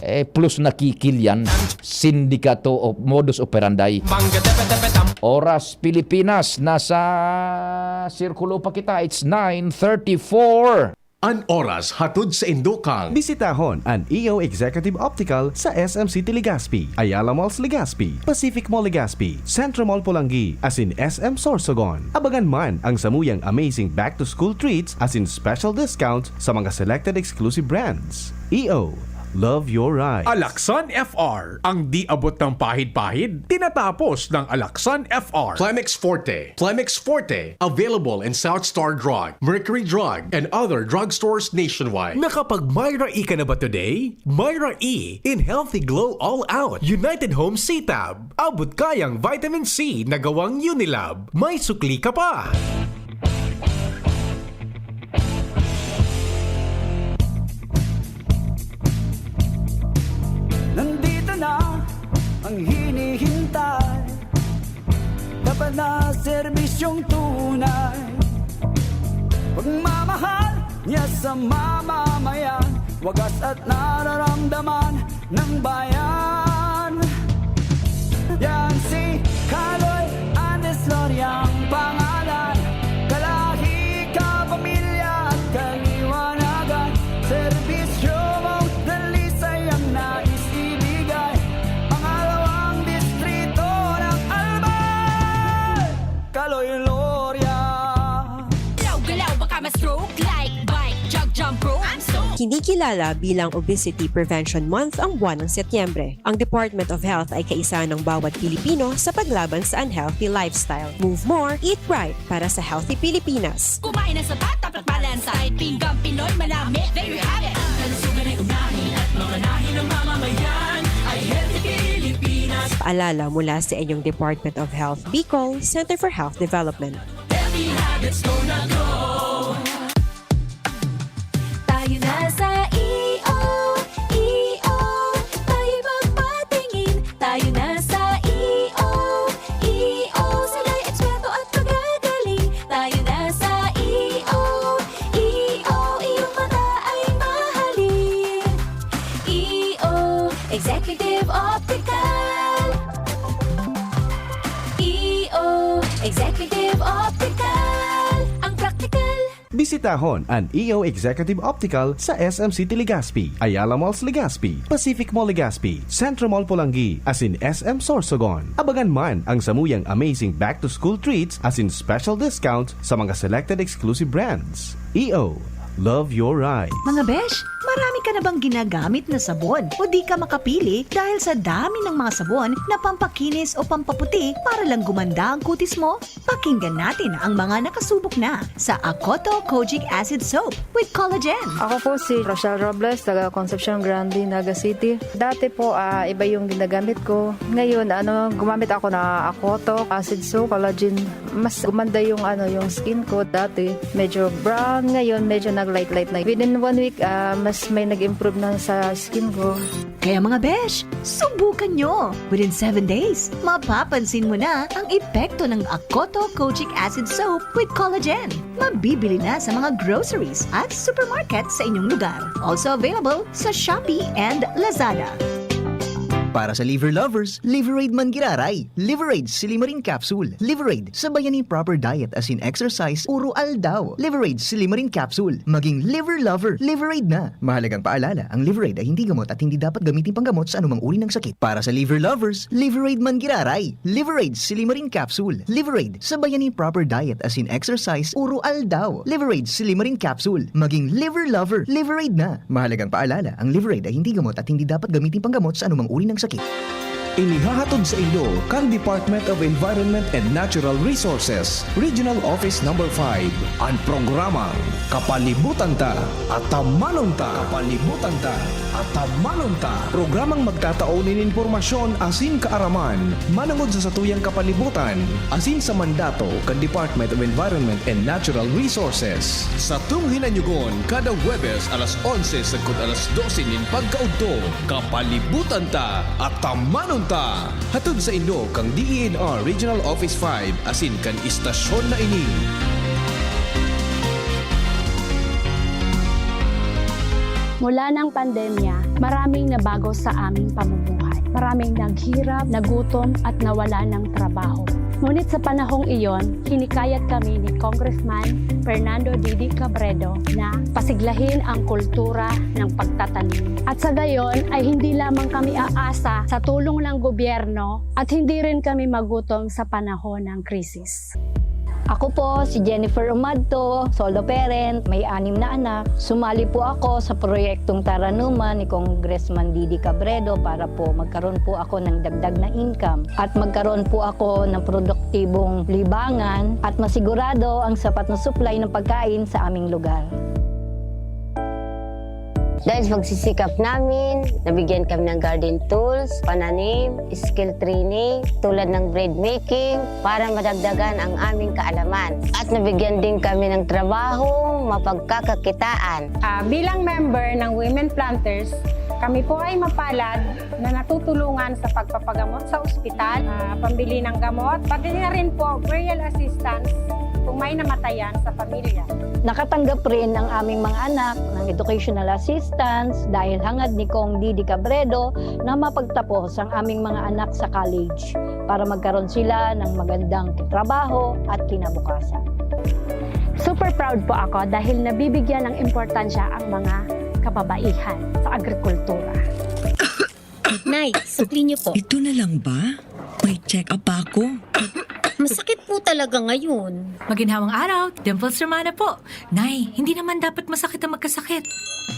eh, plus na kikil yan. Sindikato o modus operandi. Oras Pilipinas, nasa sirkulo pa kita. It's nine thirty-four. An oras hatod sa indokang. Bisitahon an E O Executive Optical sa S M City Legazpi, Ayala Malls Legazpi, Pacific Mall Legazpi, Centro Mall Polangui, asin S M Sorsogon. Abangan man ang samuyang amazing back-to-school treats asin special discounts sa mga selected exclusive brands. E O, love your ride. Alaksan F R, ang di abot ng pahid-pahid, tinatapos ng Alaksan F R. Plemex Forte. Plemex Forte, available in South Star Drug, Mercury Drug, and other drugstores nationwide. Nakapag-Myra E ka na ba today? Myra E in Healthy Glow All Out. United Home C-Tab. Abot kayang vitamin C na gawang Unilab. May sukli ka pa. Nandito na ang hinihintay. Dapat na serbisyong tunay. Pagmamahal niya sa mamamayan. Wagas at nararamdaman ng bayan. Yan si Kaloy Andes Loria ang pangalan. Kalahi, kapamilya at kaliwanagan. Serbisyo mong dalisay ang nais ibigay. Pangalawang dis- Aloy Loria. Galaw-galaw, baka ma-stroke. Like, bike, jog, jump rope. I'm so Kinikilala bilang Obesity Prevention Month ang buwan ng Setyembre. Ang Department of Health ay kaisa ng bawat Pilipino sa paglaban sa unhealthy lifestyle. Move more, eat right para sa healthy Pilipinas. Kumain ng sapat, dapat balansay. Pinggang Pinoy, malami. There you have it. Kalusugan ay unahin at mamanahin ng mamamayan. Ay healthy Pilipinas. Paalala mula sa inyong Department of Health Bicol, Center for Health Development. Healthy habits gonna go. Tayo na sa E O, E O, tayo magpatingin. Tayo na sa E O, E O, sila'y eksperto at magagaling. Tayo na sa E O, E O, iyong mata ay mahalin. E O, Executive Optical. E O, Executive Optical. Ang praktikal. Bisitahon an E O Executive Optical sa S M City Legazpi, Ayala Malls Legazpi, Pacific Mall Legazpi, Centro Mall Polangui, asin S M Sorsogon. Abangan man ang samuyang amazing back-to-school treats asin special discounts sa mga selected exclusive brands. E O, love your eyes. Mga besh, marami ka na bang ginagamit na sabon o di ka makapili dahil sa dami ng mga sabon na pampakinis o pampaputi para lang gumanda ang kutis mo? Pakinggan natin ang mga nakasubok na sa Akoto Kojic Acid Soap with Collagen. Ako po si Rochelle Robles, taga Concepcion Grande, Naga City. Dati po, ah, iba yung ginagamit ko. Ngayon, ano, gumamit ako na Akoto Acid Soap, Collagen. Mas gumanda yung, ano, yung skin ko. Dati, medyo brown. Ngayon, medyo nag-light-light na. Within one week, ah, mas may nag-improve na sa skin ko. Kaya mga besh, subukan nyo! Within seven days, mapapansin mo na ang epekto ng Akoto Kojic Acid Soap with Collagen. Mabibili na sa mga groceries at supermarket sa inyong lugar. Also available sa Shopee and Lazada. Para sa liver lovers, Liverade man giraray. Liverade Silimarin Capsule. Liverade, sabayan nin proper diet asin exercise uro aldaw. Liverade Silimarin Capsule. Maging liver lover, Liverade na. Mahalagang paalala, ang Liverade ay hindi gamot at hindi dapat gamitin panggamot sa anumang uri ng sakit. Para sa liver lovers, Liverade man giraray. Liverade Silimarin Capsule. Liverade, sabayan nin proper diet asin exercise uro aldaw. Liverade Silimarin Capsule. Maging liver lover, Liverade na. Mahalagang paalala, ang Liverade ay hindi gamot at hindi dapat gamitin panggamot sa anumang uri ng sakit. Inihahatod sa inyo kan Department of Environment and Natural Resources, Regional Office Number five, an programang Kapalibutan Ta, Atamanon Ta. Kapalibutan Ta, Atamanon Ta. Programang magtatao nin impormasyon asin kaaraman manongod sa satuyang kapalibutan asin sa mandato kan Department of Environment and Natural Resources. Satong hinanyugon kada Huwebes alas onse sagkod alas dose nin pagkaudto. Kapalibutan Ta, Atamanon Ta! Hatod saindo kan D E N R Regional Office five asin kan istasyon na ini. Mula ng pandemya, maraming nabago sa aming pamumuhay. Maraming naghirap, nagutom, at nawalan ng trabaho. Ngunit sa panahong iyon, hinikayat kami ni Congressman Fernando Didi Cabredo na pasiglahin ang kultura ng pagtatanim. At sa gayon ay hindi lamang kami aasa sa tulong ng gobyerno at hindi rin kami magutom sa panahon ng krisis. Ako po si Jennifer Umadto, solo parent, may anim na anak. Sumali po ako sa proyektong Taranuman ni Congressman Didi Cabredo para po magkaroon po ako ng dagdag na income at magkaroon po ako ng produktibong libangan at masigurado ang sapat na supply ng pagkain sa aming lugar. Dahil sa pagsisikap namin, nabigyan kami ng garden tools, pananim, skill training, tulad ng bread making, para madagdagan ang aming kaalaman. At nabigyan din kami ng trabaho, mapagkakakitaan. Ah, bilang member ng Women Planters, kami po ay mapalad na natutulungan sa pagpapagamot sa ospital, ah, pambili ng gamot, pati na rin po burial assistance kung may namatayan sa pamilya. Nakatanggap rin ang aming mga anak ng educational assistance dahil hangad ni Cong Didi Cabredo na mapagtapos ang aming mga anak sa college para magkaroon sila ng magandang trabaho at kinabukasan. Super proud po ako dahil nabibigyan ng importansya ang mga kababaihan sa agrikultura. Nay, sukli niyo po. Ito na lang ba? May check-up pa ako. Masakit po talaga ngayon. Maginhawang araw, Dimples Romana po. Nay, hindi naman dapat masakit ang magkasakit.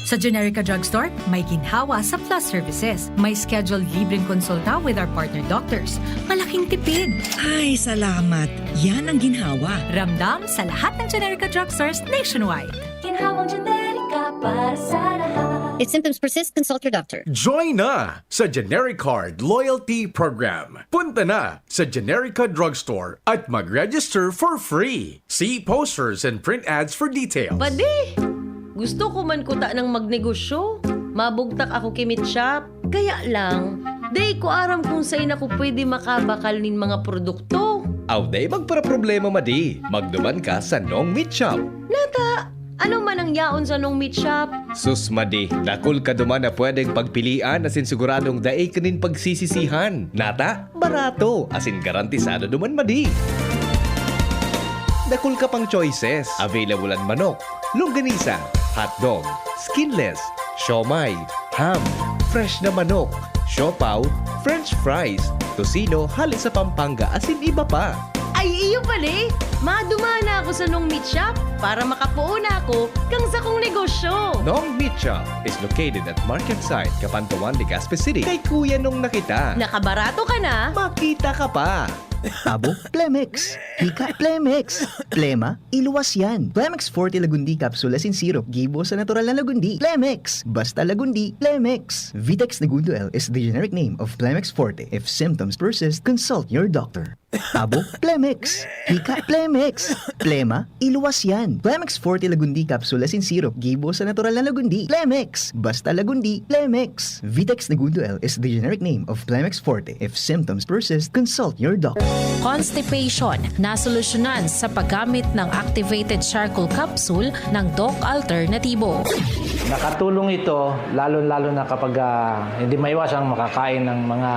Sa Generica Drugstore, may ginhawa sa plus services. May scheduled libreng konsulta with our partner doctors. Malaking tipid. Ay, salamat. Yan ang ginhawa. Ramdam sa lahat ng Generica Drugstores nationwide. Ginhawang Generica para sa lahat. If symptoms persist, consult your doctor. Join na sa Genericard Loyalty Program. Punta na sa Generica Drugstore at mag-register for free. See posters and print ads for details. Padi! Gusto ko man kuta ng magnegosyo. Mabugtak ako ki Meat Shop. Kaya lang, dai ko aram kung sain ako pwede makabakal nin mga produkto. Aw, dai magparaproblema, madi. Magduman ka sa Nong Meat Shop. Nata, ano man ang yaon sa Nong Meat Shop? Sus, madi, dakul ka duman na pwedeng pagpilian asin siguradong dai ka nin pagsisisihan. Nata, barato, asin garantisado duman, madi. Dakul ka pang choices. Available an manok, longganisa, hotdog, skinless, siomai, ham, fresh na manok, siopaw, french fries, tocino hale sa Pampanga asin iba pa. Ay, iyo pala eh! Madumana ako sa Nong Meat Shop para makapoon ako kang sakong negosyo. Nong Meat Shop is located at Market Site, Kapantawan, Legazpi City. Kay Kuya Nong na kita. Nakabarato ka na? Makita ka pa! Abo, Plemex. Hika, Plemex. Plema, iluwas yan. Plemex Forte Lagundi Capsule asin Syrup, gibo sa natural na lagundi. Plemex. Basta lagundi, Plemex. Vitex Negundo L is the generic name of Plemex Forte. If symptoms persist, consult your doctor. Abo, Plemex. Hika, Plemex. Plema, iluwas yan. Plemex Forte Lagundi Capsule asin Syrup, gibo sa natural na lagundi. Plemex. Basta lagundi, Plemex. Vitex Negundo L is the generic name of Plemex Forte. If symptoms persist, consult your doctor. Constipation, nasolusyonan sa paggamit ng activated charcoal capsule ng Doc Alternatibo. Nakatulong ito, lalo-lalo na kapag ah, hindi maiwasang makakain ng mga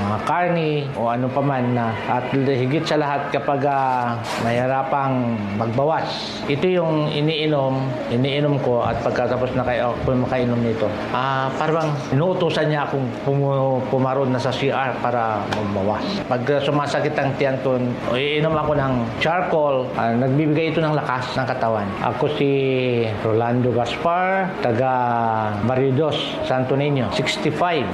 mga karni o ano pa man na, at higit sa lahat kapag ah, mahirapang magbawas. Ito yung iniinom, iniinom ko at pagkatapos na kayo ako makainom nito, ah, parang inuutusan niya akong pumu- pumaron na sa C R para magbawas. Pag ah, sumasakit ang tiyan ko, iinom ako ng charcoal, ah, nagbibigay ito ng lakas ng katawan. Ako si Rolando Gaspar, taga Barrio Dos, Santo Niño, sixty-five.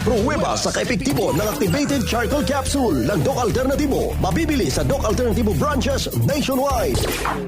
Pruweba sa kaepektibo ng activated charcoal capsule ng Doc Alternatibo. Mabibili sa Doc Alternatibo branches nationwide.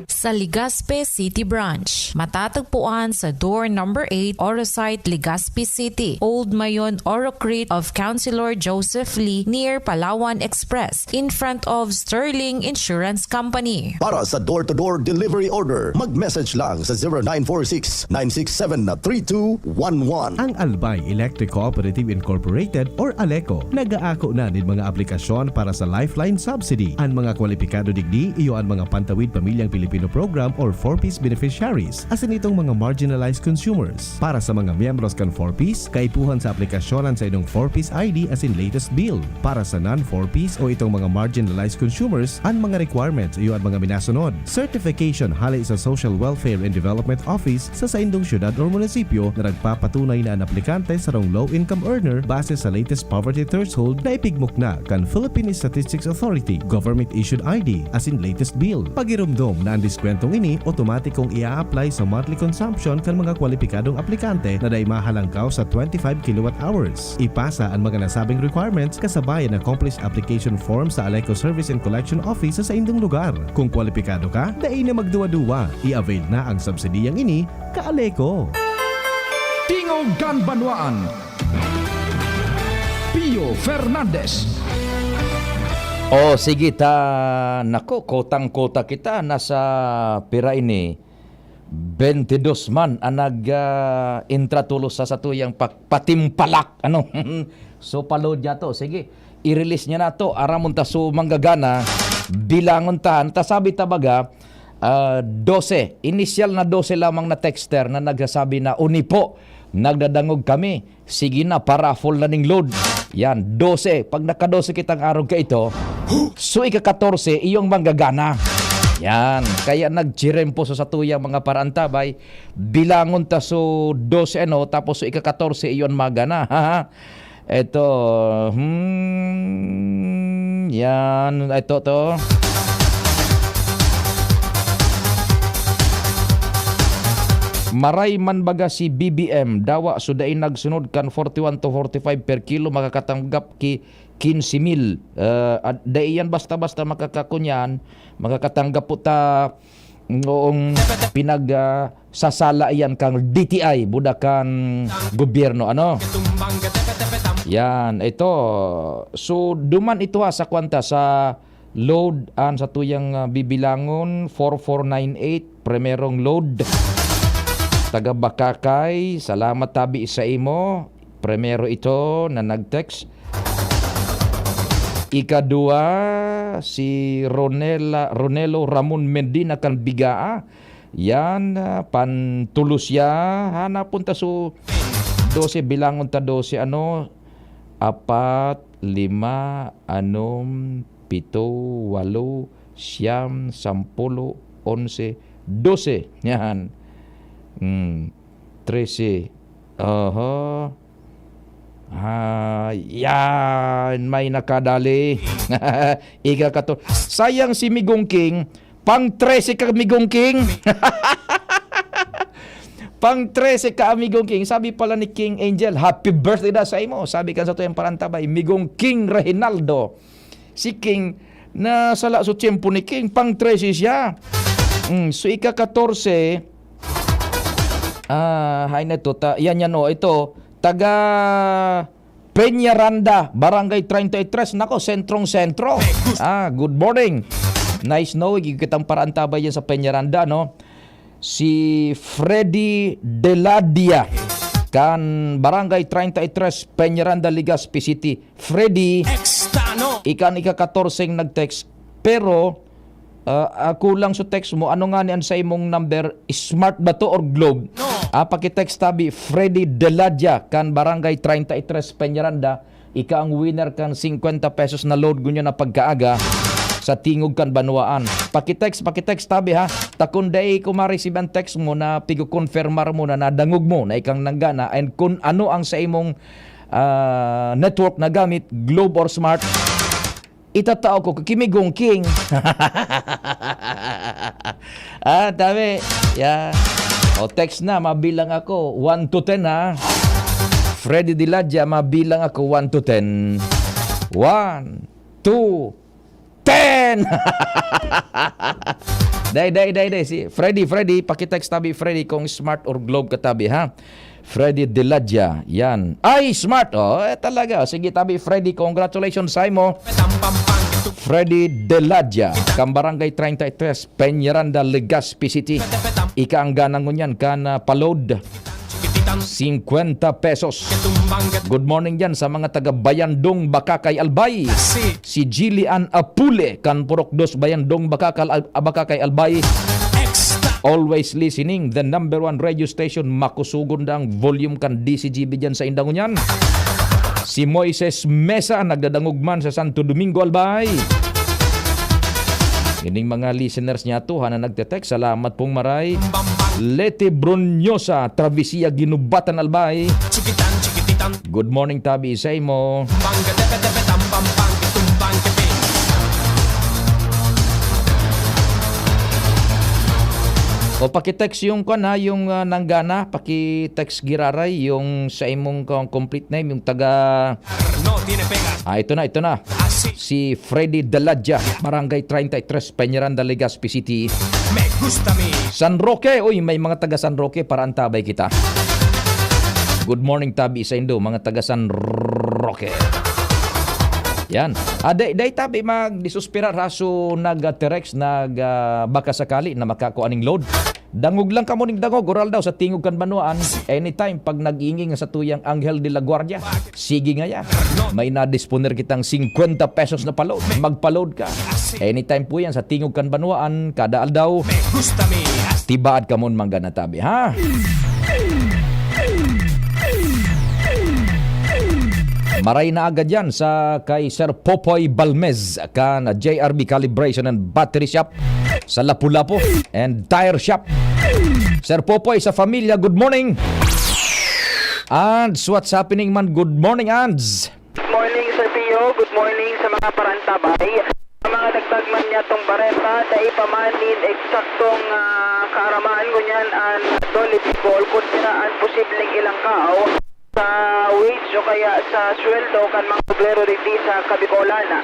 Sa Legazpi City Branch, matatagpuan sa door number eight, Orosite, Legazpi City, Old Mayon, Orocrit of Councilor Joseph Lee, near Palawan Express, in front of Sterling Insurance Company. Para sa door-to-door delivery order, mag-message lang sa zero nine four six, nine six seven, three two one one. Ang Albay Electric Cooperative Incorporated or ALECO nag-aako na nin mga aplikasyon para sa Lifeline Subsidy. An mga kwalipikado digdi iyo an mga Pantawid Pamilyang Pilipino Program or four Ps beneficiaries, asin itong mga marginalized consumers. Para sa mga miyembros kan four Ps, kaipuhan sa aplikasyon an saindong four Ps I D asin latest bill. Para sa non-four Ps o itong mga marginalized consumers, an mga requirements iyo an mga minasunod. Certification hale sa Social Welfare and Development Office sa saindong syudad or munisipyo na nagpapatunay na an aplikante sarong low-income earner base sa latest poverty threshold na ipigmukna kan Philippine Statistics Authority, government-issued I D, asin latest bill. Pagiromdom na an diskwentong ini otomatikong i-a-apply sa monthly consumption kan mga kwalipikadong aplikante na dai mahalangkaw sa twenty-five kilowatt hours. Ipasa an mga nasabing requirements kasabay an accomplished application form sa ALECO Service and Collection Office sa saindong lugar. Kung kwalipikado ka, dai na magduwa-duwa. I-avail na ang subsidiyang ini, ka-ALECO. Tingog kan Banwaan. Pio Fernandez. O sige ta, nako, kotang-kota kita, nasa pira ini, twenty-dos man ang nag, ah, intra tulos sa satuyang pa-, patimpalak, ano? So, palod niya to, sige, i-release niya na to, aramon ta so manggagana, bilangon ta, ta sabi ta baga, ah, dose, inisyal na dose lamang na texter na nagsasabi na, "Uni po, nagdadangog kami." Sige na, pa-raffle na ning load. Yan, dose. Pag naka-dose kitang arog ka ito, so ika-katorse, iyong manggagana. Yan. Kaya nagchirempo sa satuyang mga paraantabay, bilangon ta so dose, ano, tapos so ika-katorse, iyon magana. Ito, hmm, Yan, ito to. Maray man baga si B B M, dawa so dai nagsunod kan forty-one to forty-five per kilo, makakatanggap ki quince mil. Ah, at dai yan basta-basta makakakunyan, makakatanggap po ta noong pinag, ah, sasala iyan kang D T I, buda kan gobyerno, ano? Yan, ito. So, duman ito ha, sa kwanta, sa load, an sa tuyang, ah, bibilangon, four four nine eight, primerong load. Taga Bakakay, salamat tabi sa imo. Primero ito na nag-text. Ikadua, si Ronela, Ronelo Ramon Medina kan Bigaa. Yan, ah, pantulos siya. Hanapon ta so dose, bilangon ta dose, ano? Apat, lima, anom, pito, walo, siyam, sampulo, onse, dose. Yan. Hmm. Trese. Aha. Ah, yan, may nakadali. Ika kato. Sayang si Migong King. Pang trese ka, Migong King. Pang trese ka, Migong King. Sabi pala ni King Angel, "Happy birthday daw sa imo." Sabi kan sa tuyang parantabay, Migong King Reginaldo. Si King, nasala sa tiyempo ni King, pang trese siya. Mm, so, ika-katorse, ah, hay na ito, ta-, yan, yan, oh, ito, taga Peñaranda, Barangay treinta y tres. Nako, sentrong-sentro. Ah, good morning. Nice knowing you. Kitang parantabay yan sa Peñaranda, no? Si Freddy Deladia, kan Barangay treinta y tres, Peñaranda, Legazpi City. Freddy, Extano. Ika an ika-katorseng nag-text, pero, ah, ah, kulang sa text mo. Ano nga ni an sa imong number? Smart ba to or Globe? No. Ah, paki-text tabi, Freddy Deladia, kan Barangay treinta y tres, Peñaranda. Ika ang winner kan singkwenta pesos na load ngunyan na pagkaaga sa tingog kan banwaan. Paki-text, paki-text tabi ha. Ta kun dai ko ma-receive ang text mo na pigo-confirmar mo na nadangog mo na ikang nanggana, and kun ano ang sa imong, ah, network na gamit, Globe or Smart, itatao ko ki Migong King. Ah, tabi. Yeah. O, text na, mabilang ako one to ten, ha. Freddy Diladia, mabilang ako one to ten. One, two, ten! Day, day, day, day. Si Freddy, Freddy, paki-text tabi, Freddy, kung Smart or Globe ka tabi, ha? Freddy Diladia, yan. Ay, Smart! Oh, eh, talaga. Sige, tabi, Freddy, congratulations sa imo. Freddy Diladia, kan Barangay treinta y tres, Peñaranda, Legazpi City. Ika ang gana ngunyan kan, ah, pa-load. Singkwenta pesos. Good morning dyan sa mga taga Bayandong, Bakakay, Albay. Si Jillian Apule, kan Purok Dos, Bayandong, Bakakal-, Al-, Bakakay, Albay. Always listening, the number one radio station, makusugon dang volume kan D C G B dyan sa inda ngunyan. Si Moises Mesa, nagdadangog man sa Santo Domingo, Albay. Ining mga listeners niya to, ha, na nagte-text, salamat pong maray. Leti Brunyosa, Traviesia, Guinobatan, Albay. Good morning tabi sa imo. O, paki-text yung kwan, ha, yung, ah, nanggana, paki-text giraray yung sa imong kwan, complete name, yung taga... Ah, ito na, ito na. Si Freddy Daladia, Barangay treinta y tres, Peñaranda, Legazpi City. San Roque, uy, may mga taga San Roque, para antabay kita. Good morning tabi sa indo, mga taga San Roque. Yan. Ah, day, day tabi magdisuspira, raso nag, ah, text, nag, ah, baka sakali na makakua ning load. Dangog lang kamo ning dangog, oral daw sa tingog kan banwaan. Anytime pag nag-iinging sa tuyang Anghel de la Guardia, sige ngaya. May nadisponer kitang singkwenta pesos na pa-load. Magpa-load ka. Anytime po yan sa tingog kan banwaan, kada aldaw. Tibaad kamon mangga na tabi, ha? Maray na agad yan sa kay Sir Popoy Balmez kan J R B Calibration and Battery Shop sa Lapu-Lapu and Tire Shop. Sir Popoy sa Familia, good morning. Ads, what's happening man? Good morning, Ads. Good morning, Sir Pio. Good morning sa mga parang Tabay, ang mga dagdag man niyatong bareta, dai pa man nin eksaktong, ah, kaaraman ngunyan an DOLE Bicol kun sira an posibleng ilangkaw sa wage o kaya sa sweldo kan mga obrero digdi sa Kabicolan.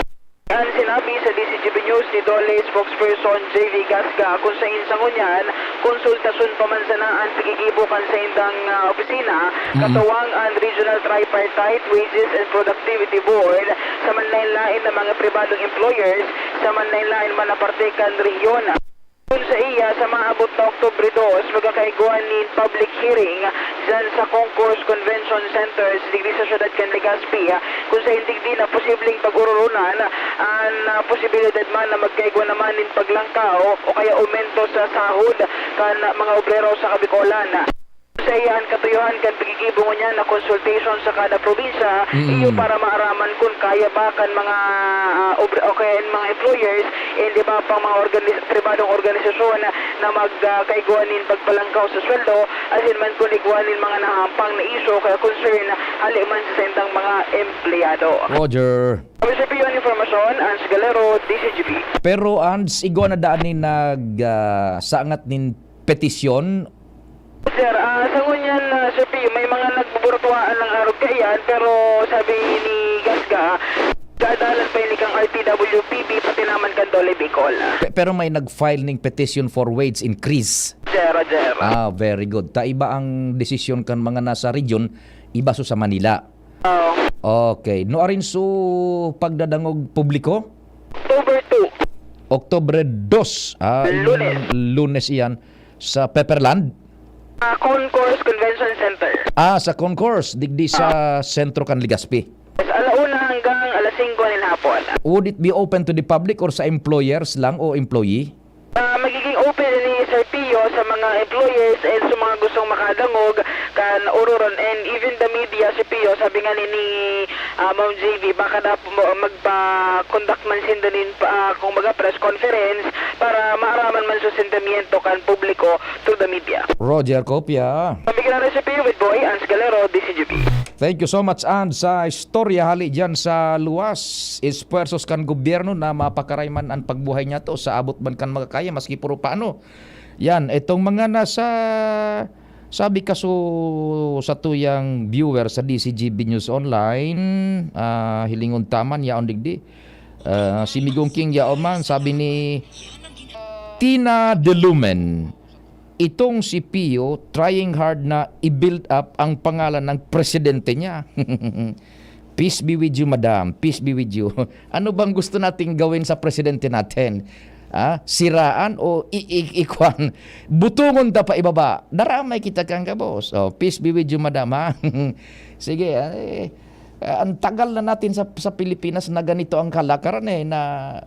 An sinabi sa D Z G B News ni DOLE spokesperson J V Gasga, kun saen sa ngunyan, konsultasyon pa man sana an pigigibo kan saindang, ah, opisina, Mm. katuwang an Regional Tripartite Wages and Productivity Board, sa manlaen-laen na mga pribadong employers, sa manlaen-laen man na parte kan rehiyon. Kun sa iya, sa maabot na Oktubre dos, magkakaigwa nin public hearing diyan sa Concourse Convention Center digdi sa siyudad kan Legazpi, kun sa indigdi na posibleng pag-ororonan an, ah, posibilidad man na magkaigwa naman nin paglangkaw o kaya aumento sa sahod kan mga obrero sa Kabicolan. Sa iya, an katuyohan kan pigigibo ngunyan na consultation sa kada probinsya, Mm. iyo para maaraman kun kaya ba kan mga, ah, obra-, o kaya an mga employers, and iba pang mga organis-, pribadong organisasyon na mag, ah, kaigwa nin pagpalangkaw sa sweldo, asin man kun igwa nin mga nahahampang na isyu o kaya concern hali man sa saindang mga empleyado. Roger. Kami sa Piyon Informasyon, Ans Galero, D Z G B. Pero, Ans, igwa na daan nin nag, ah, sangat nin petisyon? Sir, ah, sa ngunyan, ah, Sir P, may mga nagbuburatuhaan ng arog kaiyan, pero sabi ni Gasga, dadalan pa ini kan R T W P B, pati naman kan DOLE Bicol. Pe-, pero may nag-file ning petition for wage increase. Sir, sir. Ah, very good. Ta iba ang desisyon kan mga nasa region, iba so sa Manila. Oo. Okay. Nuarin so pagdadangog publiko? October two. Oktubre dos, ah, Lunes. Lunes iyan sa Pepperland? Ah, Concourse Convention Center. Ah, sa Concourse, digdi sa sentro kan Legazpi. Yes, alauna hanggang alas singko nin hapon. Would it be open to the public or sa employers lang o employee? Ah, magiging open ni Sir Pio sa mga employers and sa mga gustong makadangog kan ororon and even the media, Sir Pio, sabi nga ni, ni, ah, Ma'am J V, baka na po magpa-conduct man sinda nin, ah, kung baga, press conference para maaraman man sa sentimiento kan publiko through the media. Roger Copia. Pamigyan na Sir Pio with Boy Ans Galero, D Z G B. Thank you so much, Ans, sa istorya hali dyan sa luwas. Esfuerzos kan gobyerno na mapakaray man an pagbuhay niyato sa abot man kan makakaya, maski puro paano. Yan, itong mga nasa, sabi kaso sa tuyang viewer sa D Z G B News Online, ah, hilingon ta man, yaon digdi. Ah, si Migong King, yaon man, sabi ni Tina De Lumen, itong si Pio trying hard na i-build up ang pangalan ng presidente niya. Peace be with you, madam. Peace be with you. Ano bang gusto nating gawin sa presidente natin? Ah, siraan o i-, i-, ikwan? Butungon ta pa ibaba. Daramay kita kan gabos. Oh, peace be with you, madam, ha? Sige, eh, ang tagal na natin sa, sa Pilipinas na ganito ang kalakaran, eh, na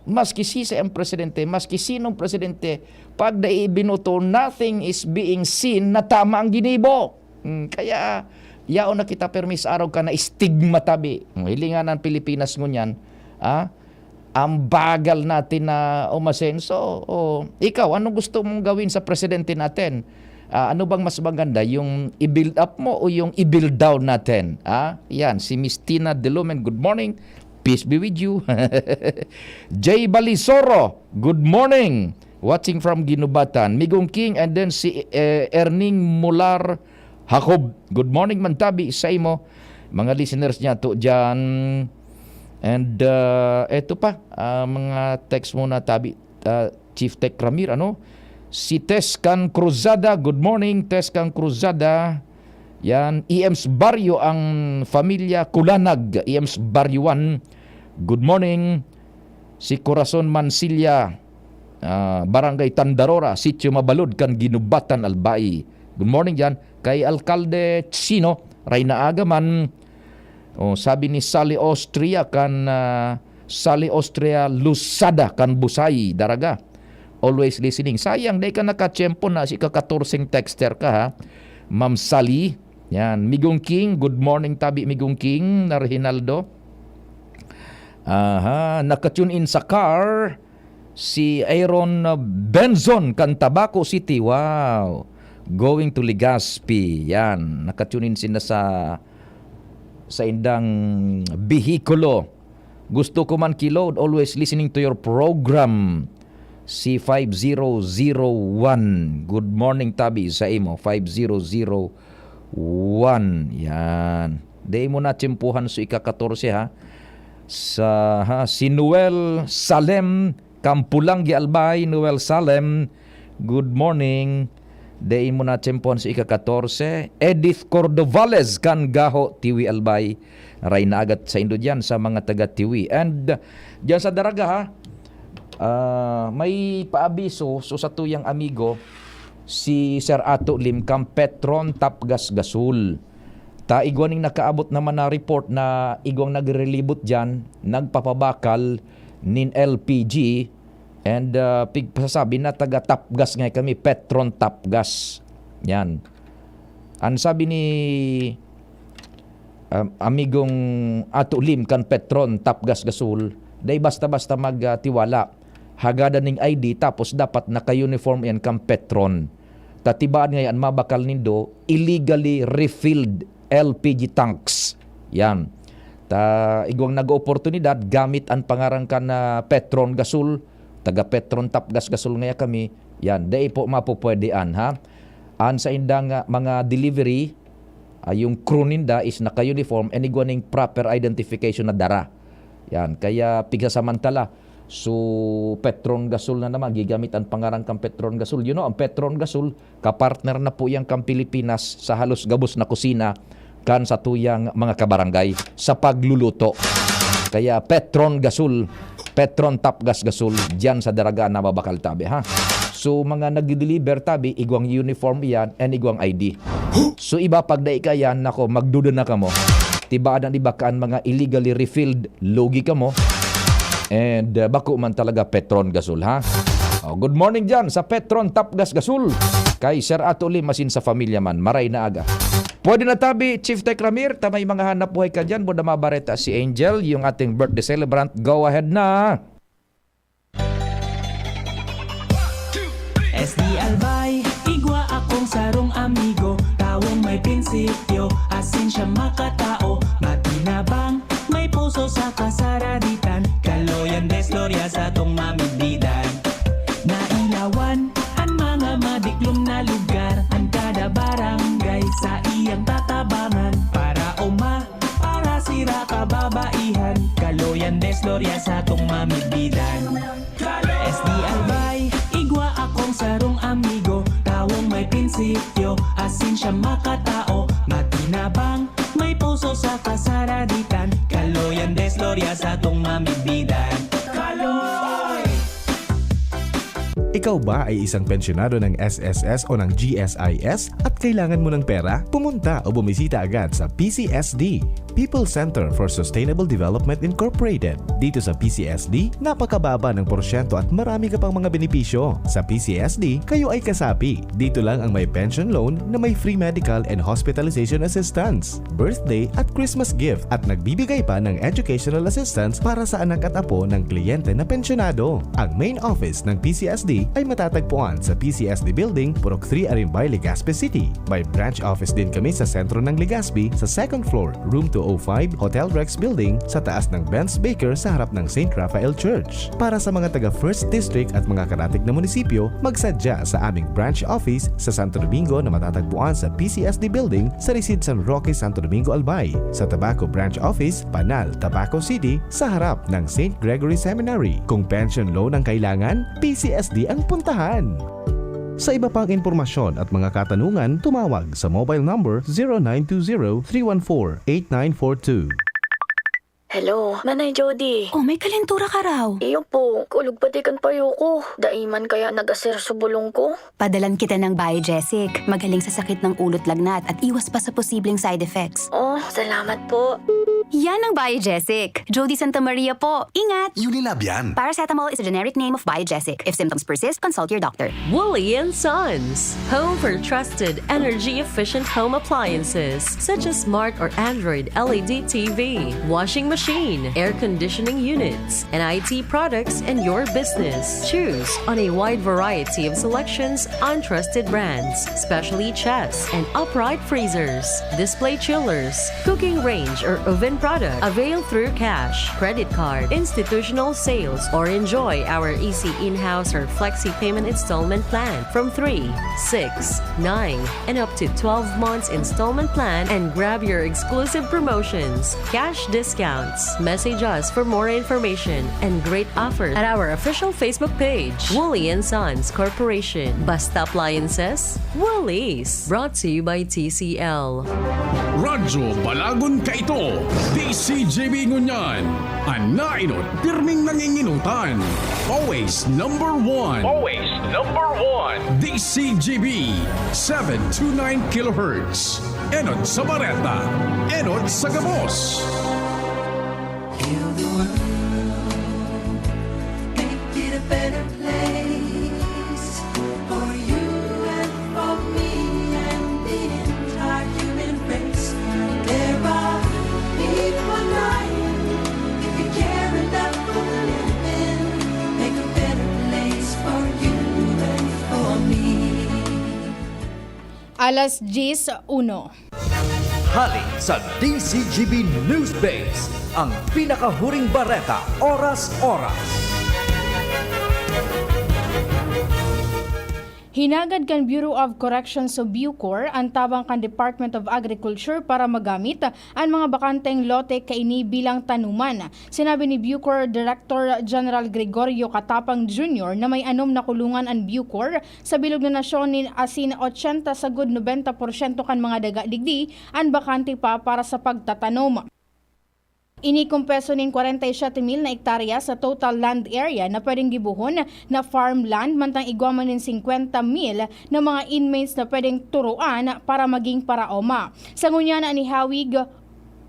maski sisay ang presidente, maski sinong presidente, pag dai ibinoto, nothing is being seen na tama ang ginibo. Hmm, kaya yaon na kita permi sa araw ka na stigma tabi. Hmm, hilingan ang Pilipinas ngunyan, ah, ang bagal natin na umasenso. O, ikaw, anong gusto mong gawin sa presidente natin? Ah, ano bang mas maganda, yung i-build up mo o yung i-build down natin? Ah, yan, si Miss Tina De Lumen, good morning. Peace be with you. Jay Balisoro, good morning. Watching from Ginubatan. Migong King, and then si, eh, Erning Mular Jacob. Good morning man tabi sa imo. Mga listeners niyato dyan. And, uh, eto pa, ah, mga text muna tabi, ah, Chief Tech Ramir, ano? Si Tes kan Cruzada. Good morning, Tes kan Cruzada. Yan, E M's Barrio ang familia Kulanag. E M's Barrio one. Good morning. Si Corazon Mansilla, ah, Barangay Tandarora, Sitio Mabalod, kan Ginubatan, Albay. Good morning diyan kay Alkalde Chino, Reyna Agaman. Oh, sabi ni Sally Austria kan, ah, Sally Austria Lusada kan Busay, Daraga. Always listening. Sayang, di ka nakatiyempo na si ka-katorseng texter ka, ha? Ma'am Sally. Yan. Migong King, good morning, tabi, Migong King, na Reginaldo. Aha, naka-tune in sa car, si Aaron Benzon kan Tabaco City. Wow. Going to Legazpi. Yan. Naka-tune in sila sa, sa indang behikulo. Gusto ko man ki-load, always listening to your program. Si five zero zero one. Good morning, tabi, sa imo, five zero zero one. Yan. Dai mo na tiyempuhan so ika-katorse, ha. Sa, ha, si Noel Salem, Kampulanggi Albay, Noel Salem. Good morning. Dai mo na tiyempuhan so ika-katorse. Edith Cordovales, kan Gaho, Tiwi, Albay. Maray na aga saindo diyan sa mga taga Tiwi. And, uh, diyan sa Daraga, ha, ah, may paabiso, so, sa tuyang amigo, si Sir Ato Lim, kan Petron Tapgas Gasol. Ta igwa ning nakaabot naman na report na igwang nagrelibot diyan, nagpapabakal nin L P G, and, ah, pigpasasabi na taga Tapgas nga kami, Petron Tapgas. Yan. Ang sabi ni, um, amigong Ato Lim kan Petron Tapgas Gasol, dai basta-basta magtiwala. Hagadan ning I D, tapos dapat naka-uniform yan kan Petron. Ta tibaan nga yan, mabakal nindo, illegally refilled L P G tanks. Yan. Ta igwang nag-oportunidad, gamit an pangaran kan, ah, Petron Gasol, taga Petron Tapgas Gasol ngaya kami. Yan, dai po mapupwedean, ha? An saindang, ah, mga delivery, ah, yung crew ninda is naka-uniform and igwa ning proper identification na dara. Yan, kaya pigsasamantala. So, Petron Gasol na naman, gigamit an pangaran kan Petron Gasol. You know, ang Petron Gasol, kapartner na po yan kan Pilipinas sa halos gabos na kusina kan satuyang mga kabarangay sa pagluluto. Kaya Petron Gasol, Petron Tapgas Gasol, diyan sa Daraga na mabakal tabi, ha? So, mga nagdi-deliver tabi, igwang uniform yan and igwang I D. So, iba pag dai ka yan, nako, magduda na kamo. Tibaan an iba kan mga illegally refilled, lugi kamo. And, uh, bako man talaga Petron Gasol, ha? Oh, good morning diyan sa Petron Tapgas Gasol. Kay Sir Ato Lim, asin sa pamilya man, maray na aga. Pwede na tabi, Chief Tech Ramir, ta may mga hanap buhay ka diyan, buda mabareta si Angel, yung ating birthday celebrant. Go ahead na. S D Albay, igwa akong sarong amigo, tawong may prinsipyo, asin siya makatao, matinabang, may puso sa kasaraditan, kaloyan, desloria sa tong mamigdidan. Nailawan an mga madiklom na lugar, an kada barangay sa iyang tatabangan, para uma, para sira kababaihan, kaloyan, desloria sa tong mamigdidan. S D Albay, igwa akong sarong amigo, tawong may prinsipyo, asin siya makatao, matinabang, may puso sa kasaraditan, kaloyan, desloria sa tong mamigdidan. Kaloy! Ikaw ba ay isang pensyonado ng S S S o ng G S I S at kailangan mo ng pera? Pumunta o bumisita agad sa P C S D, People Center for Sustainable Development Incorporated. Dito sa P C S D, napakababa ng porsyento at marami ka pang mga benepisyo. Sa P C S D, kayo ay kasapi. Dito lang ang may pension loan na may free medical and hospitalization assistance, birthday at Christmas gift at nagbibigay pa ng educational assistance para sa anak at apo ng kliyente na pensyonado. Ang main office ng P C S D ay matatagpuan sa P C S D Building, Purok three, Arimbay, Legazpi City. May branch office din kami sa sentro ng Legazpi, sa second floor, room two oh five, Hotel Rex Building, sa taas ng Benz Baker sa harap ng Saint Raphael Church. Para sa mga taga First District at mga karatig na munisipyo, magsadya sa aming branch office sa Santo Domingo na matatagpuan sa P C S D Building sa Residences San Roque, Santo Domingo, Albay, sa Tabaco Branch Office, Panal, Tabaco City, sa harap ng Saint Gregory Seminary. Kung pension loan ang kailangan, P C S D ang puntahan. Sa iba pang impormasyon at mga katanungan, tumawag sa mobile number zero nine two zero, three one four, eight nine four two. Hello, Manay Jody. Oh, may kalentura ka raw. Iyo po, kulog pati kan payo ko. Dai man kaya nag-aser sa bulong ko? Padalan kita ng Biogesic. Magaling sa sakit ng ulo't lagnat at iwas pa sa posibleng side effects. Oh, salamat po. Yan ang Biogesic. Jody Santa Maria po. Ingat! Unilab yan. Paracetamol is a generic name of Biogesic. If symptoms persist, consult your doctor. Wooly and Sons, home for trusted energy-efficient home appliances such as smart or Android L E D T V, washing machine, air conditioning units, and I T products in your business. Choose on a wide variety of selections on trusted brands, specially chests and upright freezers, display chillers, cooking range or oven Product avail through cash, credit card, institutional sales, or enjoy our easy in-house or flexi payment installment plan from three, six, nine, and up to twelve months installment plan and grab your exclusive promotions, cash discounts. Message us for more information and great offers at our official Facebook page, Wooly and Sons Corporation. Basta appliances, Woolies. Brought to you by T C L. Radyo Balagon kaito, D C G B ngunyan. An nainot, pirming nanginginutan. Always number one. Always number one. D C G B, seven two nine kilohertz. Enot sa bareta, enot sa gabos. Heal the world, make it a better place for you and for me and the entire human race. There are people dying. If you care enough for the living, make a better place for you and for me. Alas diyes uno. Hali sa D C G B News Base, ang pinakahuring bareta, oras-oras. Hinagad kan Bureau of Corrections o BuCor an tabang kan Department of Agriculture para magamit an mga bakanteng lote kaini bilang tanuman. Sinabi ni BuCor Director General Gregorio Catapang Junior na may anom na kulungan an BuCor sa bilog na nasyon nin asin ochenta sagud nobenta porsyento kan mga daga digdi an bakante pa para sa pagtatanom. Ini kumpeso nin kwarenta y siyete mil na ektarya sa total land area na pwedeng gibohon na farmland, mantang igwa man nin singkwenta mil na mga inmates na pwedeng turoan para maging paraoma. Sa ngunyan na ihawig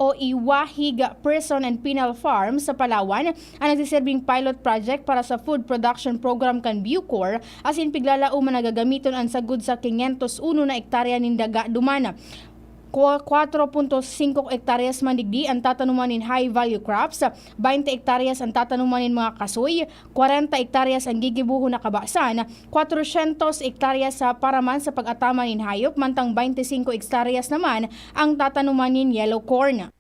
o iwahig Prison and Penal Farm sa Palawan, ang nagsiserbing pilot project para sa food production program kan BuCor, asin piglalaom na gagamiton an sagud sa quinientos uno na ektarya nin daga duman. Kwa-, kwatro punto singko ektaryas man digdi an tatanuman nin high value crops, baynte ektaryas an tatanuman nin mga kasoy, kwarenta ektaryas an gigibohon na kabasan, kwatrosyentos ektaryas sa paraman sa pag-ataman nin hayop, mantang baynte singko ektaryas naman ang tatanuman nin yellow corn.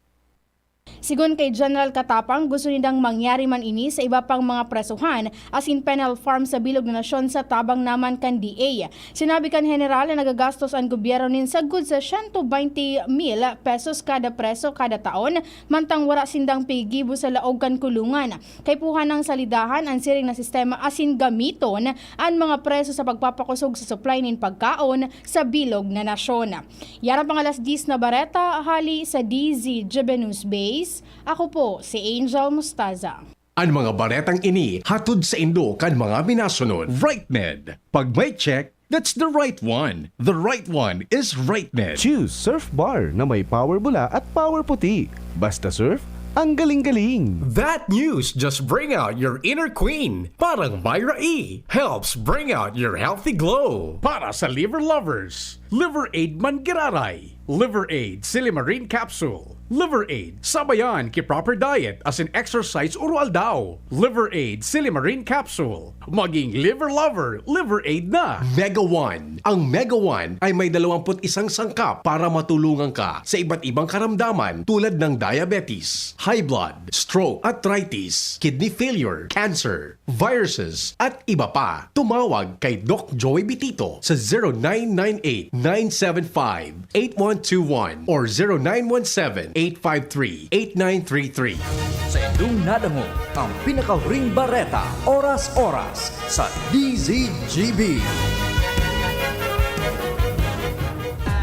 Sigon kay General Catapang, gusto nindang mangyari man ini sa iba pang mga presohan asin penal farm sa bilog na nasyon sa tabang naman kan D A. Sinabi kan Heneral na nagagastos an gobyerno nin sagkod sa siyento baynte mil pesos kada preso kada taon, mantang wara sindang pigibo sa laog kan kulungan. Kaipuhan nang salidahan an siring na sistema asin gamiton an mga preso sa pagpapakosog sa supply nin pagkaon sa bilog na nasyon. Yan ang pang alas diyes na bareta, hali sa D Z G B News Base. Ako po si Angel Mostaza. An mga baretang ini hatod saindo kan mga minasunod. RightMed. Pag may check, that's the right one. The right one is RightMed. Choose Surf Bar na may power bula at power puti. Basta Surf, ang galing-galing. That news just bring out your inner queen. Parang Myra E helps bring out your healthy glow. Para sa liver lovers, Liver Aid man giraray. Liver Aid Silimarin Capsule. Liver Aid, sabayan ki proper diet asin exercise oro-aldaw. Liver Aid Silimarin Capsule. Maging liver lover, Liver Aid na. Mega One. Ang Mega One ay may dalawampu't isang sangkap para matulungan ka sa iba't ibang karamdaman tulad ng diabetes, high blood, stroke, arthritis, kidney failure, cancer, viruses, at iba pa. Tumawag kay Doc Joey Bitito sa zero nine nine eight, nine seven five, eight one two one or zero nine one seven, eight five three, eight nine three three. Sa indong nadangog ang pinakahuring bareta, oras-oras sa D Z G B.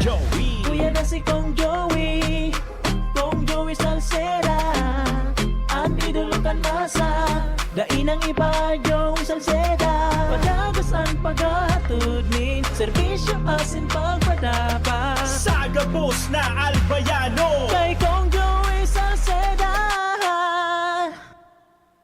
Joey. Kuya na si Kong Joey. Kong Joey Salceda, an idolo kan masa. Dai nang iba, Joey Salceda. Padagos an paghatod nin serbisyo asin pagpadapa. Sa gabos na Albayano. Kay Kong Joey Salceda.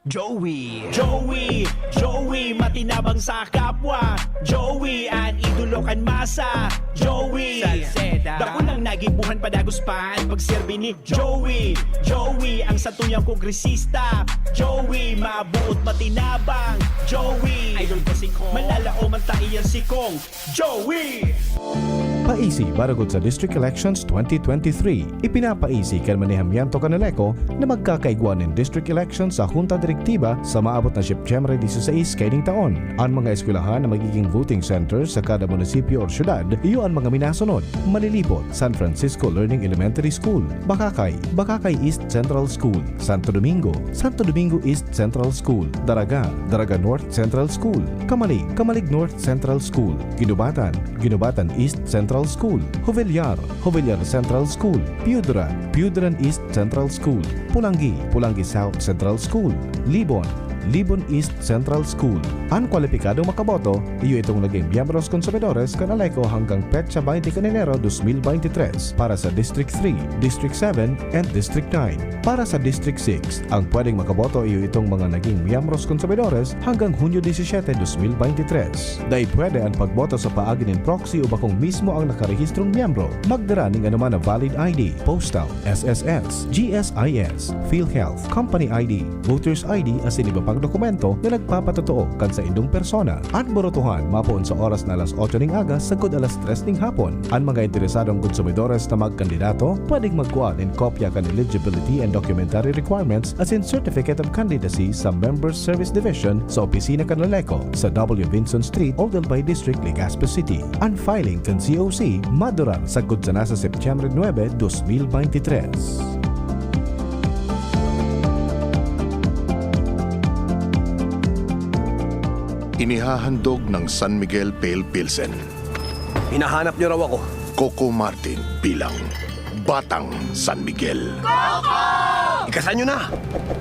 Joey. Joey, Joey, matinabang sa kapwa. Joey, an idolo kan masa. Joey. Salceda. Dako nang nagibuhan, padagos pa an pagserbi ni Joey. Joey, ang satuyang kongresista. Joey, mabuot, matinabang. Joey. Idol ko si Kong. Manlalaom an taiyang si Kong Joey. Paisi, barugod sa District Elections twenty twenty-three. Ipinapaisi kan manehamiento kan Aleco na magkakaigwa nin District Elections sa Junta Direktiba sa maabot na Setyembre dieciséis kaini taon. An mga eskwelahan na magiging voting center sa kada munisipyo or syudad, iyo an mga minasunod: Malilipot, San Francisco Learning Elementary School; Bacacay, Bacacay East Central School; Santo Domingo, Santo Domingo East Central School; Daraga, Daraga North Central School; Camalig, Camalig North Central School; Guinobatan, Guinobatan East Central School; Jovellar, Jovellar Central School; Piedra, Piedran East Central School; Polangui, Polangui South Central School; Libon, Libon East Central School. An kwalipikadong makaboto, iyo itong naging miyembros konsumidores kan Aleco hanggang petsa twenty kan Enero dos mil beintitres para sa District three, District seven, and District nine. Para sa District six, ang pwedeng makaboto iyo itong mga naging miyembros konsumidores hanggang Hunyo disisiete, dos mil beintitres. Dai pwede an pagboto sa paagi nin proxy o bakong mismo ang nakarehistrong miyembro. Magdara nin anoman na valid I D, postal, S S S, G S I S, PhilHealth, company I D, voter's I D asin iba pang dokumento na nagpapatotoo kan saindong persona. An botohan mapoon sa oras na alas otso ning aga sagkod alas tres ning hapon. An mga interesadong konsumidores na magkandidato pwedeng magkua nin kopya kan eligibility and documentary requirements asin Certificate of Candidacy sa Members Service Division sa opisina kan Aleco sa W Vinson Street, Old Albay District, Legazpi City. An filing kan C O C madurar sagkod sana sa Setyembre nuebe, dos mil beintitres. Inihahandog ng San Miguel Pale Pilsen. Hinahanap niyo raw ako. Coco Martin bilang Batang San Miguel. Ikasan niyo na!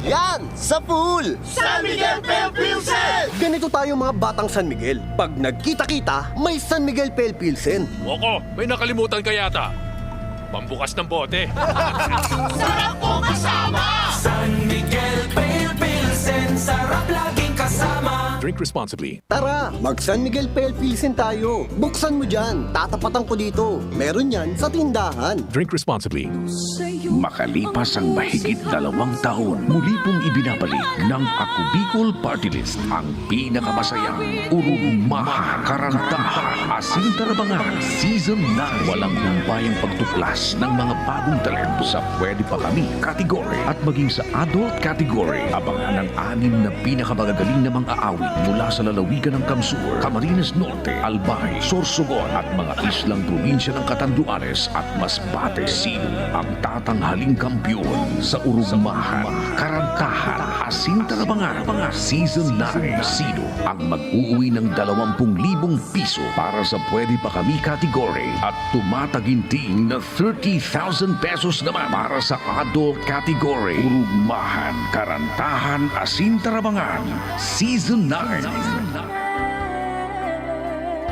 Yan! Sa pool! San Miguel Pale Pilsen! Ganito tayo, mga Batang San Miguel. Pag nagkita-kita, may San Miguel Pale Pilsen. Coco, may nakalimutan ka yata. Pambukas ng bote. Sarap ko kasama! San Miguel Pale Pilsen, sarap laging kasama. Drink responsibly. Tara, mag San Miguel Pale Pilsen tayo. Buksan mo dyan, tatapatan ko dito. Meron yan sa tindahan. Drink responsibly. Makalipas ang mahigit dalawang taon, muli pong ibinabalik ng Ako Bicol Party List ang pinakamasayang, urugmahan, karantahan, asin tarabangan Season nine. Walang humpayang pagtuklas ng mga bagong talento sa Pwede Pa Kami category at maging sa adult category. Abangan ang anim na pinakamagagaling na mga aawit mula sa lalawigan ng Kamsur, Camarines Norte, Albay, Sorsogon at mga islang probinsya ng Catanduanes at Masbate. Sino ang tatanghaling kampiyon sa urugmahan, karantahan, asin tarabangan Season nine? Sino ang mag-uuwi ng dalawampung libong piso para sa Pwede Pa Kami category at tumataginting na thirty thousand pesos naman para sa adult category? Urugmahan, karantahan, asin tarabangan, Season nine.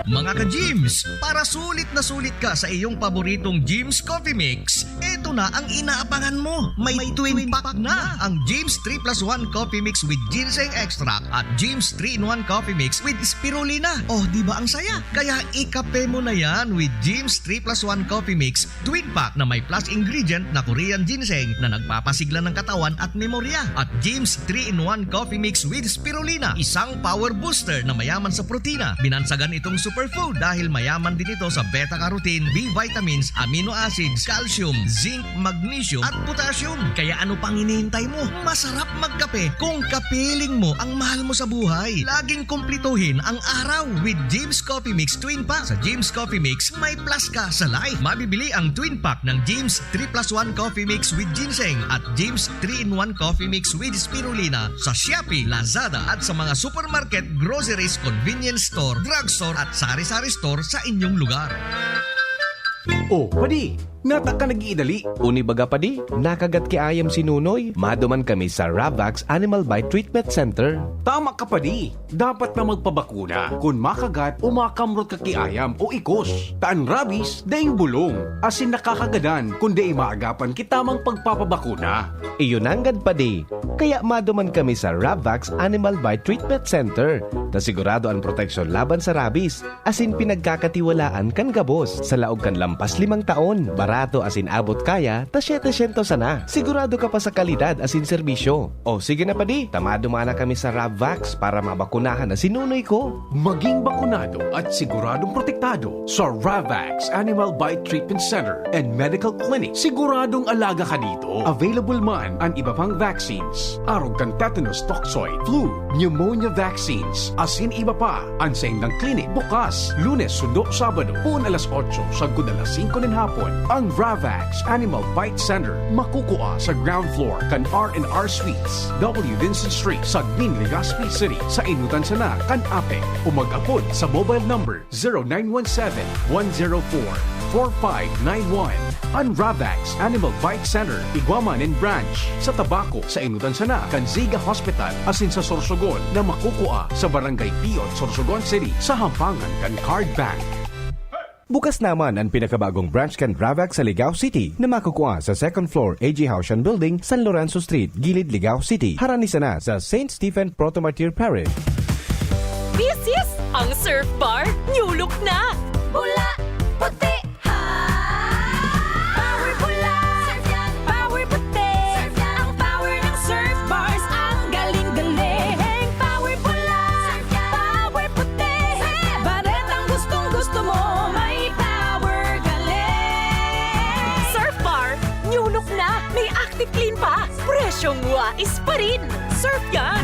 Mga ka-Gyms, para sulit na sulit ka sa iyong paboritong Gyms Coffee Mix, eto na ang inaabangan mo. May twin pack na ang Gyms three plus one Coffee Mix with Ginseng Extract at Gyms three-in-one Coffee Mix with Spirulina. Oh, di ba ang saya? Kaya ikape mo na yan with Gyms three plus one Coffee Mix Twin Pack na may plus ingredient na Korean Ginseng na nagpapasigla ng katawan at memorya, at Gyms three-in-one Coffee Mix with Spirulina, isang power booster na mayaman sa protina. Binansagan itong superfood dahil mayaman din ito sa beta-carotene, B vitamins, amino acids, calcium, zinc, magnesium, at potassium. Kaya ano pang hinihintay mo? Masarap magkape kung kapiling mo ang mahal mo sa buhay. Laging kumplituhin ang araw with Gyms Coffee Mix Twin Pack. Sa Gyms Coffee Mix, may plus ka sa life. Mabibili ang Twin Pack ng Gyms three plus one Coffee Mix with Ginseng at Gyms three-in-one Coffee Mix with Spirulina sa Shopee, Lazada at sa mga supermarket, groceries, convenience store, drugstore at sari-sari store sa inyong lugar. Oh, padi, nata ka nag-iidali. Uni baga, padi, nakagat ki ayam si Nunoy. Maduman kami sa Ravax Animal Bite Treatment Center. Tama ka, padi. Dapat na magpabakuna kun makagat o makamrot ka ki ayam o ikos. Ta an rabies daing bulong asin nakakagadan kun dai maagapan ki tamang pagpapabakuna. Iyo nanggad, padi. Kaya maduman kami sa Ravax Animal Bite Treatment Center, ta sigurado an proteksyon laban sa rabies, asin pinagkakatiwalaan kan gabos. Sa laog kan lampas limang taon, barato asin abot kaya, ta setecientos sana. Sigurado ka pa sa kalidad asin serbisyo. O sige na, padi, tamado man na kami sa Rabvax para mabakunahan na si nunoy ko. Maging bakunado at siguradong protektado sa Ravax Animal Bite Treatment Center and Medical Clinic. Siguradong alaga ka dito. Available man an iba pang vaccines. Arog kan tetanus toxoid, flu, pneumonia vaccines, asin iba pa. An saindang clinic bukas Lunes sundo Sabado, poon alas otso sagkod alas singko nin hapon. Ang Ravax Animal Bite Center makukua sa ground floor kan R and R Suites, W Vincent Street, Sagmin, Legazpi City, sa Inutan sana kan APEC. O mag-apod sa mobile number zero nine one seven, one zero four, four five nine one. An Ravax Animal Bite Center, igwa man nin branch sa Tabaco, sa Inutan sana kan Ziga Hospital, asin sa Sorsogon na makukua sa Barangay Piot, Sorsogon City, sa Hampangan kan Card Bank. Bukas naman an pinakabagong branch kan Ravax sa Ligao City na makukua sa second floor A G Haushan Building, San Lorenzo Street, Gilid, Ligao City. Harani sana sa Saint Stephen Proto-Martyr Parish. This is ang Surf Bar, new look na! Pula, puti, ha! Power pula, surf yan. Power puti, surf yan. Ang power ng Surf Bars, ang galing-galing. Power pula, surf yan. Power puti, surf yan. Baretang gustong-gusto mo, may power ka lang. Surf Bar, new look na, may Active Clean pa. Presyong wais pa rin. Surf yan.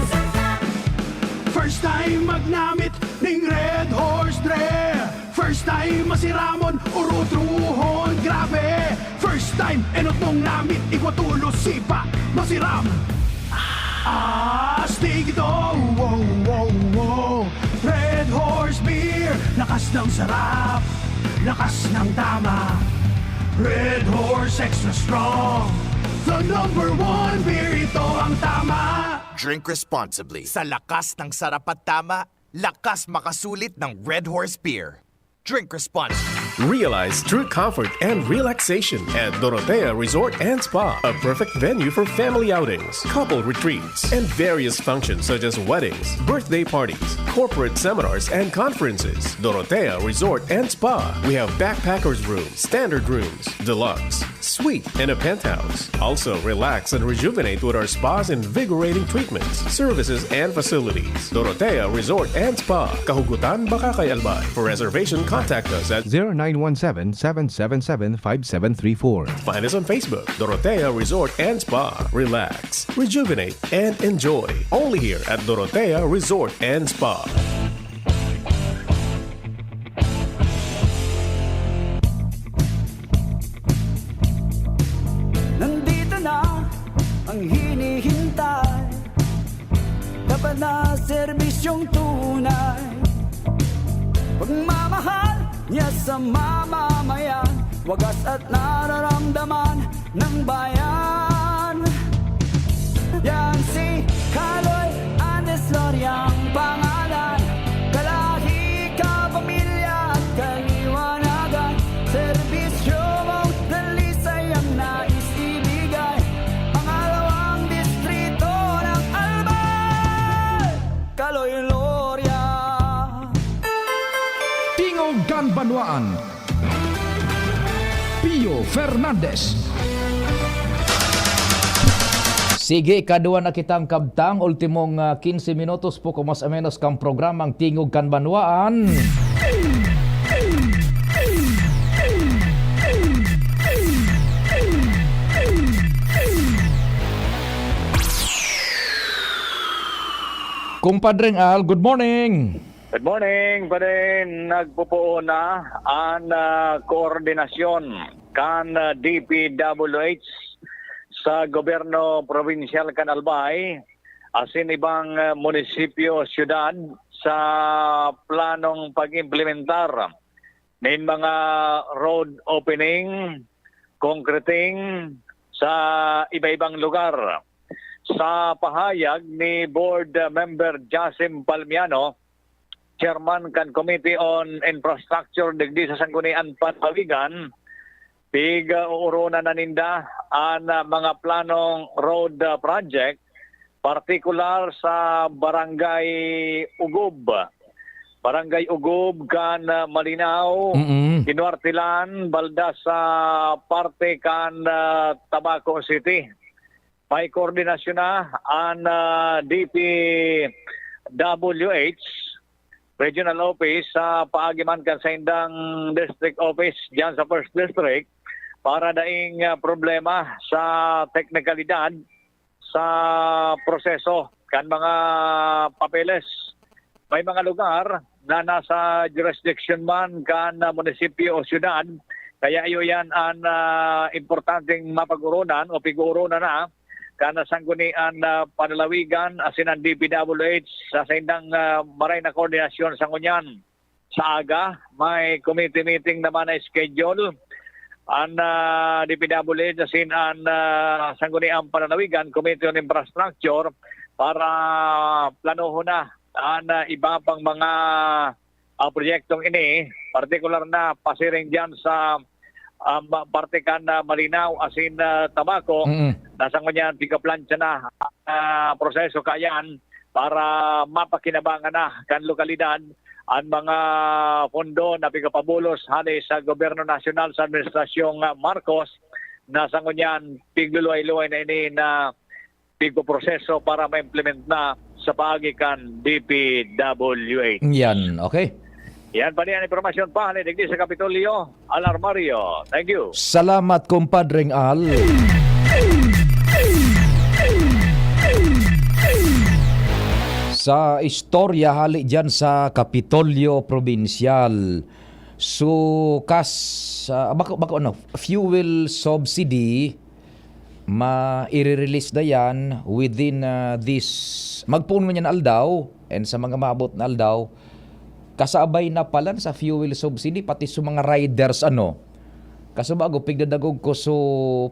First time magnamit ning Red Horse Dre. First time masiramon, urutrohon, grabe. First time, enot mong namit, igwa tolos, sipa, masiram. Astig ito, wow, wow, wow. Red Horse Beer, lakas ng sarap, lakas ng tama. Red Horse Extra Strong, the number one beer, ito ang tama. Drink responsibly. Sa lakas ng sarap at tama, lakas makasulit ng Red Horse Beer. Drink responsibly. Realize true comfort and relaxation at Dorotea Resort and Spa, a perfect venue for family outings, couple retreats, and various functions such as weddings, birthday parties, corporate seminars, and conferences. Dorotea Resort and Spa. We have backpackers room, standard rooms, deluxe, suite, and a penthouse. Also, relax and rejuvenate with our spa's invigorating treatments, services, and facilities. Dorotea Resort and Spa, Kahugutan, Bacacay, Albay. For reservation, contact us at zero nine one seven, seven seven seven, five seven three four. Find us on Facebook, Dorotea Resort and Spa. Relax, rejuvenate, and enjoy. Only here at Dorotea Resort and Spa. Nandito na ang hinihintay. Dapat na serbisyong tunay. Pagmamahal niya sa mamamayan. Wagas at nararamdaman ng bayan. Yan si Kaloy Andes Loria ang pangalan. Kalahi, kapamilya at kaliwanagan. Serbisyo mong dalisay ang nais ibigay. Pangalawang distrito ng Albay, Kaloy Loria. Tingog kan Banwaan. Pio Fernandez. Sige, kadua na kitang kabtang, ultimong, ah, quince minutos, poco mas o menos, kan programang Tingog kan Banwaan. Kumpadreng Al, good morning. Good morning, pare. Nagpupuon na an, ah, koordinasyon kan, ah, D P W H sa gobyerno probinsyal kan Albay asin ibang, ah, munisipyo, syudad sa planong pag-implementar nin mga road opening, concreting sa iba-ibang lugar. Sa pahayag ni Board Member Jasim Palmiano, Chairman kan Committee on Infrastructure digdi sa Sangguniang Panlalawigan, pig-uurona na ninda an, ah, mga planong road, ah, project, partikular sa Barangay Ugob, Barangay Ugob kan, ah, Malinao, Mm-mm. Kinuartilan, balda sa parte kan, ah, Tabaco City. May koordinasyon na an, ah, D P W H Regional Office sa paagi man kan saindang district office diyan sa First District para daing, ah, problema sa teknikalidad sa proseso kan mga papeles. May mga lugar na nasa jurisdiction man kan, ah, munisipyo o syudad, kaya iyo yan an, ah, importanteng mapag-oronan o pig-ooronan na kan Sangguniang, ah, Panlalawigan asin an D P W H sa saindang, ah, maray na koordinasyon sa ngunyan. Sa aga, may committee meeting naman na schedule an, ah, D P W H asin an, ah, Sangguniang Panlalawigan, Committee on Infrastructure, para planohon na an, ah, iba pang mga, ah, proyektong ini, partikular na pasiring diyan sa, um, parte kan, ah, Malinao asin, ah, Tabaco, Mm. na sa ngunyan pigkaplantsa na, ah, proseso kayan para mapakinabangan na kan lokalidad an mga pondo na pigapabulos hali sa gobyerno nasyonal sa administrasyong, ah, Marcos, na sa ngunyan pigluluway-luway na ini na pigpoproseso para ma-implement na sa paagi kan D P W H. Yan, okay. Yan pa niyan impormasyon pa, hali digdi sa Kapitolyo, Al Armario. Thank you. Salamat, Kumpadreng Al. Sa istorya hali dyan sa Kapitolyo Probinsyal, so, kas-, ah, bako, bako ano, fuel subsidy, ma-i-release na yan within, ah, this, magpoon man yan aldaw, and sa mga maabot na aldaw, kasabay na palan sa fuel subsidy, pati sa mga riders, ano. Kaso bago, pigdadagog ko so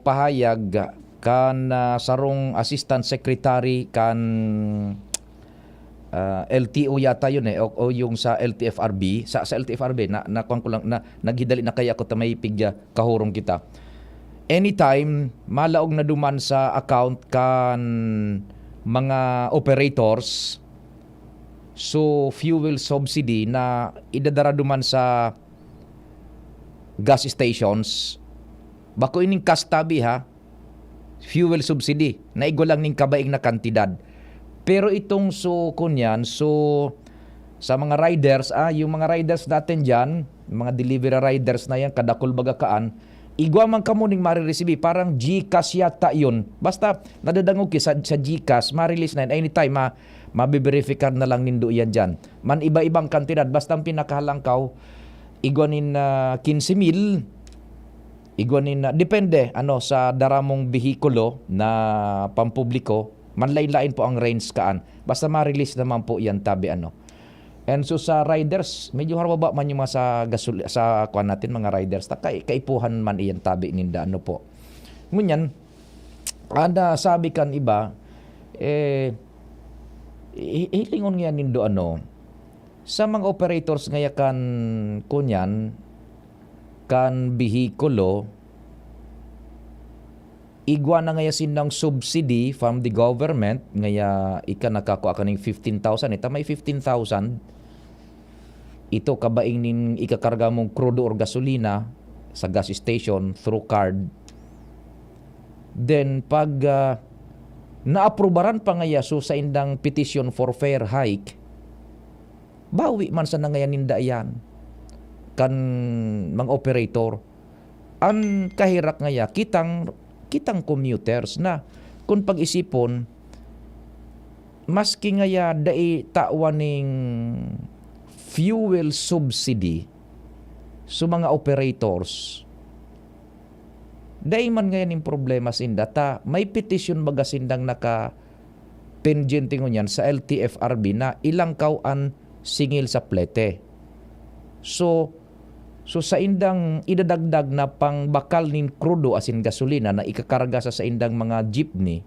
pahayag kan, ah, sarong assistant secretary kan, ah, L T O yata yun eh, o, o yung sa L T F R B, sa, sa L T F R B, na, na, kuwan ko lang, na, naghidali na kaya ako ta may pigya, kahurong kita. Anytime, malaog na duman sa account kan mga operators, so fuel subsidy na idadara duman sa gas stations, bako ining cash tabi ha, fuel subsidy, na igwa lang ning kabaing na kantidad. Pero itong so, kunyan, so, sa mga riders, ah, yung mga riders natin dyan, mga delivery riders na yan, kadakul baga kaan, igwa man kamo ning mariresibi, parang GCash yata yun. Basta, nadadangog ki sa, sa GCash, ma-release na yan. Anytime, ma, mabiberifika na lang nindo yan dyan. Man iba-ibang kantidad, basta ang pinakahalangkaw, igwa nin, ah, quince mil, igwa nin, ah, depende, ano, sa dara mong behikulo na pampubliko, manlain-lain po ang range kaan. Basta ma-release naman po yan, tabi, ano. And so sa riders, medyo harbaba man yung mga sa gasol-, sa kuwan natin, mga riders, ta-, kai-, kaipuhan man iyan, tabi, ninda, ano po. Ngunyan, ada sabi kan iba, eh, hi-, hilingon nga nindo, ano, sa mga operators ngaya kan, kunyan, kan behikulo, igwa na ngaya sindang subsidy from the government, ngaya ika nakakua ka ning fifteen thousand, ita may fifteen thousand, ito kabaing nin ikakarga mong krudo or gasolina sa gas station through card. Then, pag, ah, naaprubaran pa ngaya so saindang petition for fare hike, bawi man sana ngaya ninda iyan kan mga operator. An kaherak ngaya, kitang, kitang commuters na, kun pag-isipon, maski ngaya dai tawan ning fuel subsidy sa mga operators, dai man ngaya ning problema sinda ta may petisyon baga sindang naka pendyente ngunyan sa L T F R B na ilangkaw an singil sa plete. So, so saindang idadagdag na pangbakal nin krudo asin gasolina na ikakarga sa saindang mga jeepney,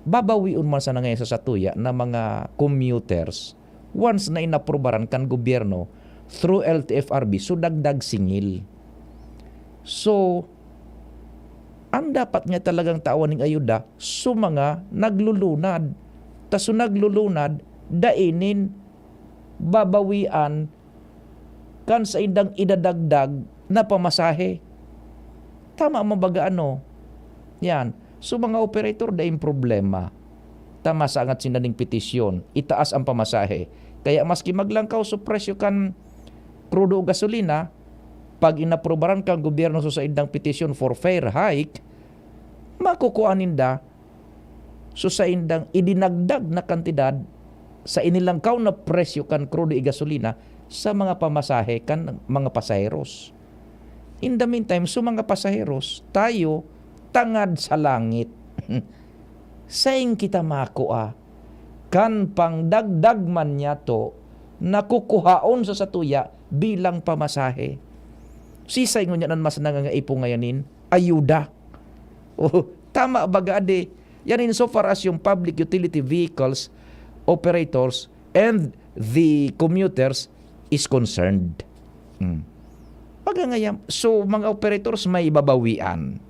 babawion man sana ngayon sa satuya na mga commuters once na inaprubaran kan gobyerno through L T F R B, so dagdag singil. So, ang dapat nga talagang tawan ning ayuda, so mga naglulunad. Ta so naglulunad, dai nin babawian kan saindang idadagdag na pamasahe. Tama man baga ano? Yan. So, mga operator, daing problema. Tama sa angat sinda ning petisyon, itaas ang pamasahe. Kaya maski maglangkaw so presyo kan krudo o gasolina, pag inaprubaran kan gobyerno so saindang petisyon for fare hike, makukuha ninda so saindang idinagdag na kantidad sa inilangkaw na presyo kan krudo i gasolina sa mga pamasahe kan mga pasaheros. In the meantime, so mga pasaheros, tayo tangad sa langit. Sain kita makua kan pangdagdag man niyato na kukuhaon sa satuya bilang pamasahe? Sisay ngunyan an mas nangangaipo ngayon nin ayuda? Oh, tama baga, adi? Yan, insofar as yung public utility vehicles operators and the commuters is concerned. Hmm. Baga ngayan, so, mga operators may babawian,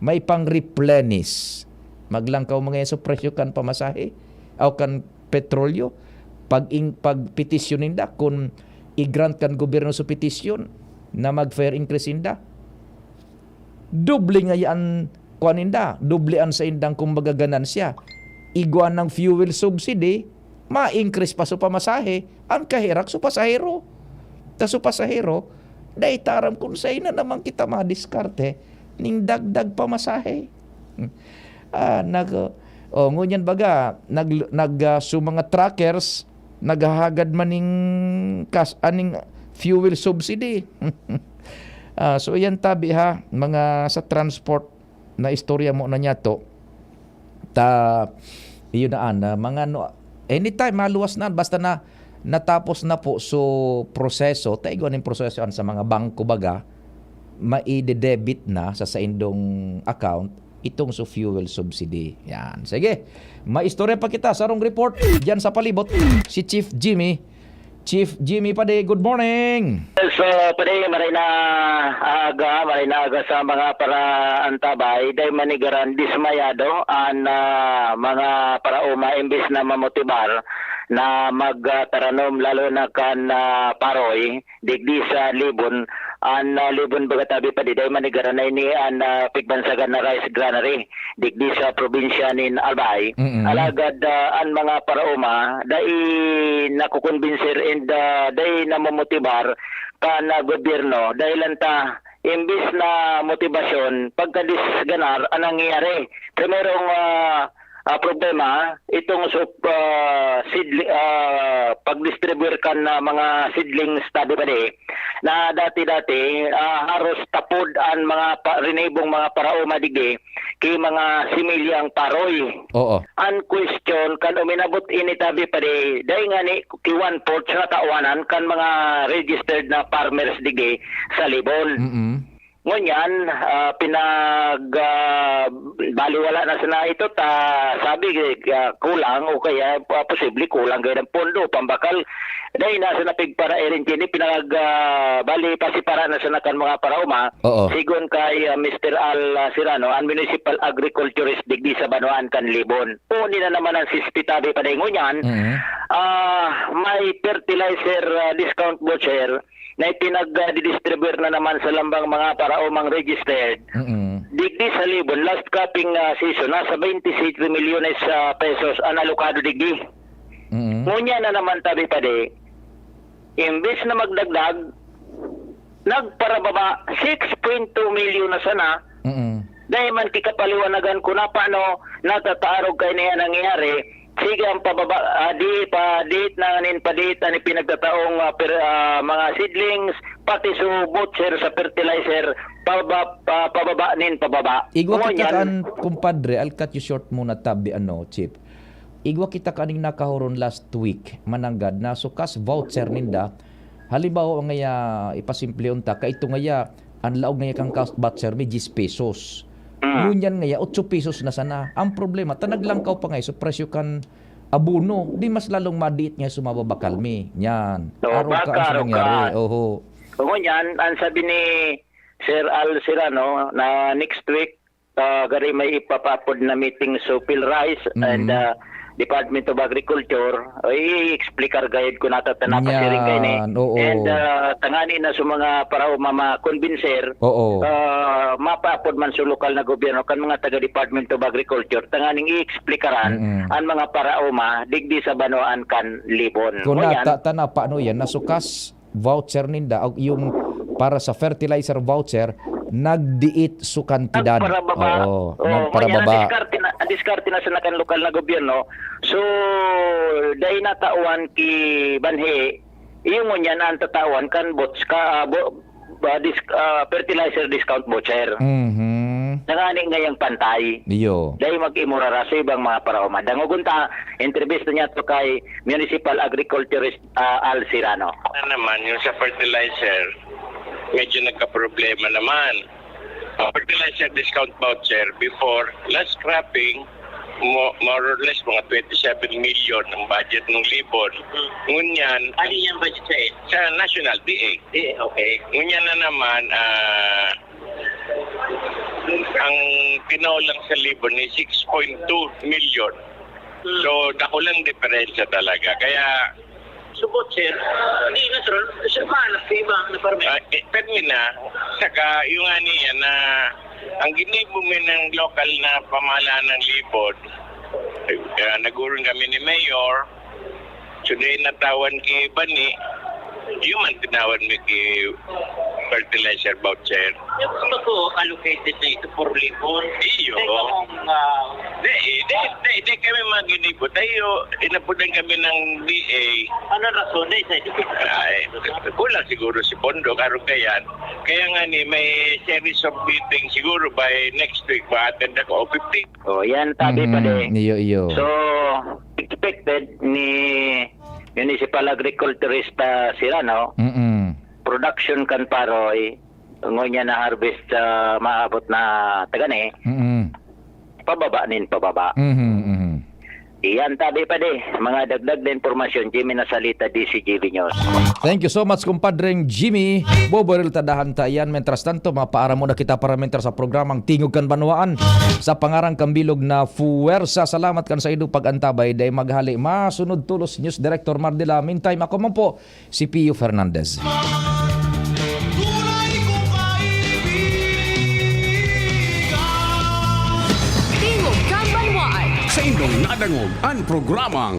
may pang-replenish. Maglangkaw man ngayan sa presyo kan pamasahe o kan petrolyo. Pag in-, pag petisyon ninda, kung i-grant kan gobyerno sa petisyon na mag-fare increase ninda, doble ngayan kuan ninda, doble an saindang, kumbaga, ganansya. Igwa nang fuel subsidy, ma-increase pa so pamasahe, an kaherak so pasahero. Ta so pasahero, dai ta aram kun sain na naman kita madiskarte ning dagdag pamasahe. Ah, nag-, oh, ngunyan baga, nag-, nag-, ah, so mga truckers, naghahagad man ning kas-, aning fuel subsidy. Ah, so, iyan tabi, ha, mga sa transport na istorya mo na niya to. Ta, iyon na, an, ah, mga ano, anytime maluwas na, basta na natapos na po so proseso, ta igwa ning proseso an sa mga bangko baga, maide-debit na sa saindong account itong so fuel subsidy. Yan. Sige, may istorya pa kita. Sarong report dyan sa palibot, si Chief Jimmy. Chief Jimmy Padi, good morning. So, Padi, maray na aga, maray na aga sa mga paraantabay. Dai manigaran, dismayado an, ah, mga paraoma, imbis na mamotibar na magtaranom, lalo na kan, ah, paroy, digdi sa Libon. An, ah, Libon baga tabi, Padi, dai manigaran na ini an, ah, pigbansagan na rice granary digdi sa probinsya nin Albay. Mm-mm. Alagad, ah, an mga paraoma dai nakukumbinser and, ah, dai namomotibar kan, ah, gobyerno, dahil lang ta, imbis na motibasyon, pagkadisganar an nangyayari. Primerong, ah, ah, problema, itong sup-, ah, seedli-, ah, pagdistribuyar kan, ah, mga seedlings tabi, Padi, na dati-dati, ah, haros tapod an mga pa-, rinibong mga paraoma digdi ki mga similyang paroy. Oo. An question, kan uminabot ini tabi, Padi, dai ngani ki one-fourth sa natawanan kan mga registered na farmers digdi sa Libon. Mm-mm. Ngunyan, ah, pinag-, ah, baliwala na sana ito ta sabi, ah, kulang o kaya, ah, posible kulang gaya ng pondo, pambakal. Dahil nasa napigpara irin kini, pinag-, ah, bali, pasipara na sana kan mga paraoma. Oo. Sigon kay, ah, Mister Al, ah, Serrano, ang municipal agriculturist digdi sa banwaan kan Libon. Uni na naman ang sispitabi pa dahil ngunyan. Mhm. Ah, may fertilizer, ah, discount voucher na ipinag-didistribuyar na naman sa lambang mga paraomang registered. Mm-mm. Digdi sa Libon, last cropping, ah, season, nasa twenty-six milyones, ah, pesos ang alokado digdi. Mm-mm. Ngunyan na naman tabi pa di, imbes na magdagdag, nagparababa, six point two milyon na sana. Mm-mm. Dahil man kikapaliwanagan ko na paano natataarog kayo na yan nangyayari. Sige, ang pababa, ah, di pa, diit na nin padiit na ni pinagkataong, ah, per-, ah, mga seedlings, pati so voucher sa fertilizer, pababa, pa-, pababa nin pababa. Igwa kita Ngunyan, kan, kumpadre, I'll cut you short muna, tabi, ano, Chief. Igwa kita kaning nakahuron last week, mananggad na so cash voucher ninda. Halimbawa, ngaya, ipasimple unta, kaito ngaya, ang laog ngaya kang cash voucher, may diyes pesos. Mm. Ngunyan ngaya, otso pesos na sana. Ang problema, ta naglangkaw pa ngaya so presyo kan abono, di mas lalong madiit ngaya so mababakal mi. Yan. Oo, Arog ka baka, ang arog nangyari. Ka. Oho. Ngunyan, ang sabi ni Sir Al Serrano na next week, ah, gari may ipapapod na meeting sa PhilRice Mm. and, ah, Department of Agriculture, ay, i-explicar gayod ko nata ta napasiring kaini. Yan, oo. And, ah, tangani na sa mga paraoma ma-convincer, Oo. ah, mapaapod man sa lokal na gobyerno kan mga taga Department of Agriculture, tanganing i-explikaran Mm-mm. ang mga paraoma digdi sa banwaan kan Libon. Kung Ngunyan, nata-, ta na, paano yan? Nasukas voucher ninda, o yung para sa fertilizer voucher, nagdiit su kantidad. Nagparababa. Oo, Oo, nagparababa. Ngunyan, ang diskarte na, ang diskarte na sa nakan lokal na gobyerno. So, dai natawan ki banhi, iyo ngunyan ang tatawan kan bots ka, ah, bo-, ah, dis-, ah, fertilizer discount voucher. Mhm. Nangani ngayang pantay. Iyo. Dai mag-imurara sa ibang mga paraoma. Dangogon ta, entrevista niya to kay Municipal Agriculturist ah, Al Serrano. Na naman, yung sa fertilizer, medyo nagkaproblema naman. Ang fertilizer discount voucher, before, last cropping, mo-, more or less, mga twenty-seven million ang budget ng Libon. Hmm. Ngunyan, Ano yung budget sa, sa national, D A. Eh, okay. Ngunyan na naman, ah, ang tinaw lang sa Libon ni six point two million. Hmm. So, dakulang diferensya talaga. Kaya, Subot, sir. Hindi, natural. Sir, mahanap sa iba na parme. Ah, eh, pwede na. Saka, yung nga niya na ang ginibo mi ng lokal na pamahalaan ng Libon, ah, nag-urong kami ni Mayor, so, di natawan ki Bani, yung man tinawan mi ki fertilizer voucher. Yung ba po allocated na ito for Libon? Iyo. Teka mong, ah, Di, di, di, di kami maginibo. Tayo, inabutan kami ng D A. Ano rason na isa? Ay, kulang siguro si Pondo, karon kayan. Kaya nga ni, may series of meeting siguro by next week, ma-attend ako, o fifteen. Oh, yan, tabi pa Mm, din. iyo, iyo. So, expected ni Municipal Agriculturist, ah, sila, no? Mm-mm. Production kan paroy, ngunyan na harvest, ah, maabot na tagani, Mm-mm. pababa nin pababa. Mhm, mhm. Iyan, tabi pa di, mga dagdag na impormasyon, Jimmy Nasalita, D C G B News. Thank you so much, kumpadreng Jimmy. Boboril tadahan ta iyan. Mientras tanto, mapaaram muna kita para mientras sa programang Tingog kan Banwaan. Sa pangarang kambilog na fuwersa, salamat kan saindo pag-antabay. Dai maghali, masunod tolos News Director Mardila. Meantime, ako man po, si Pio Fernandez. Tunay kong kaibigan. Tingog kan Banwaan. Sa inyong nadangog an programang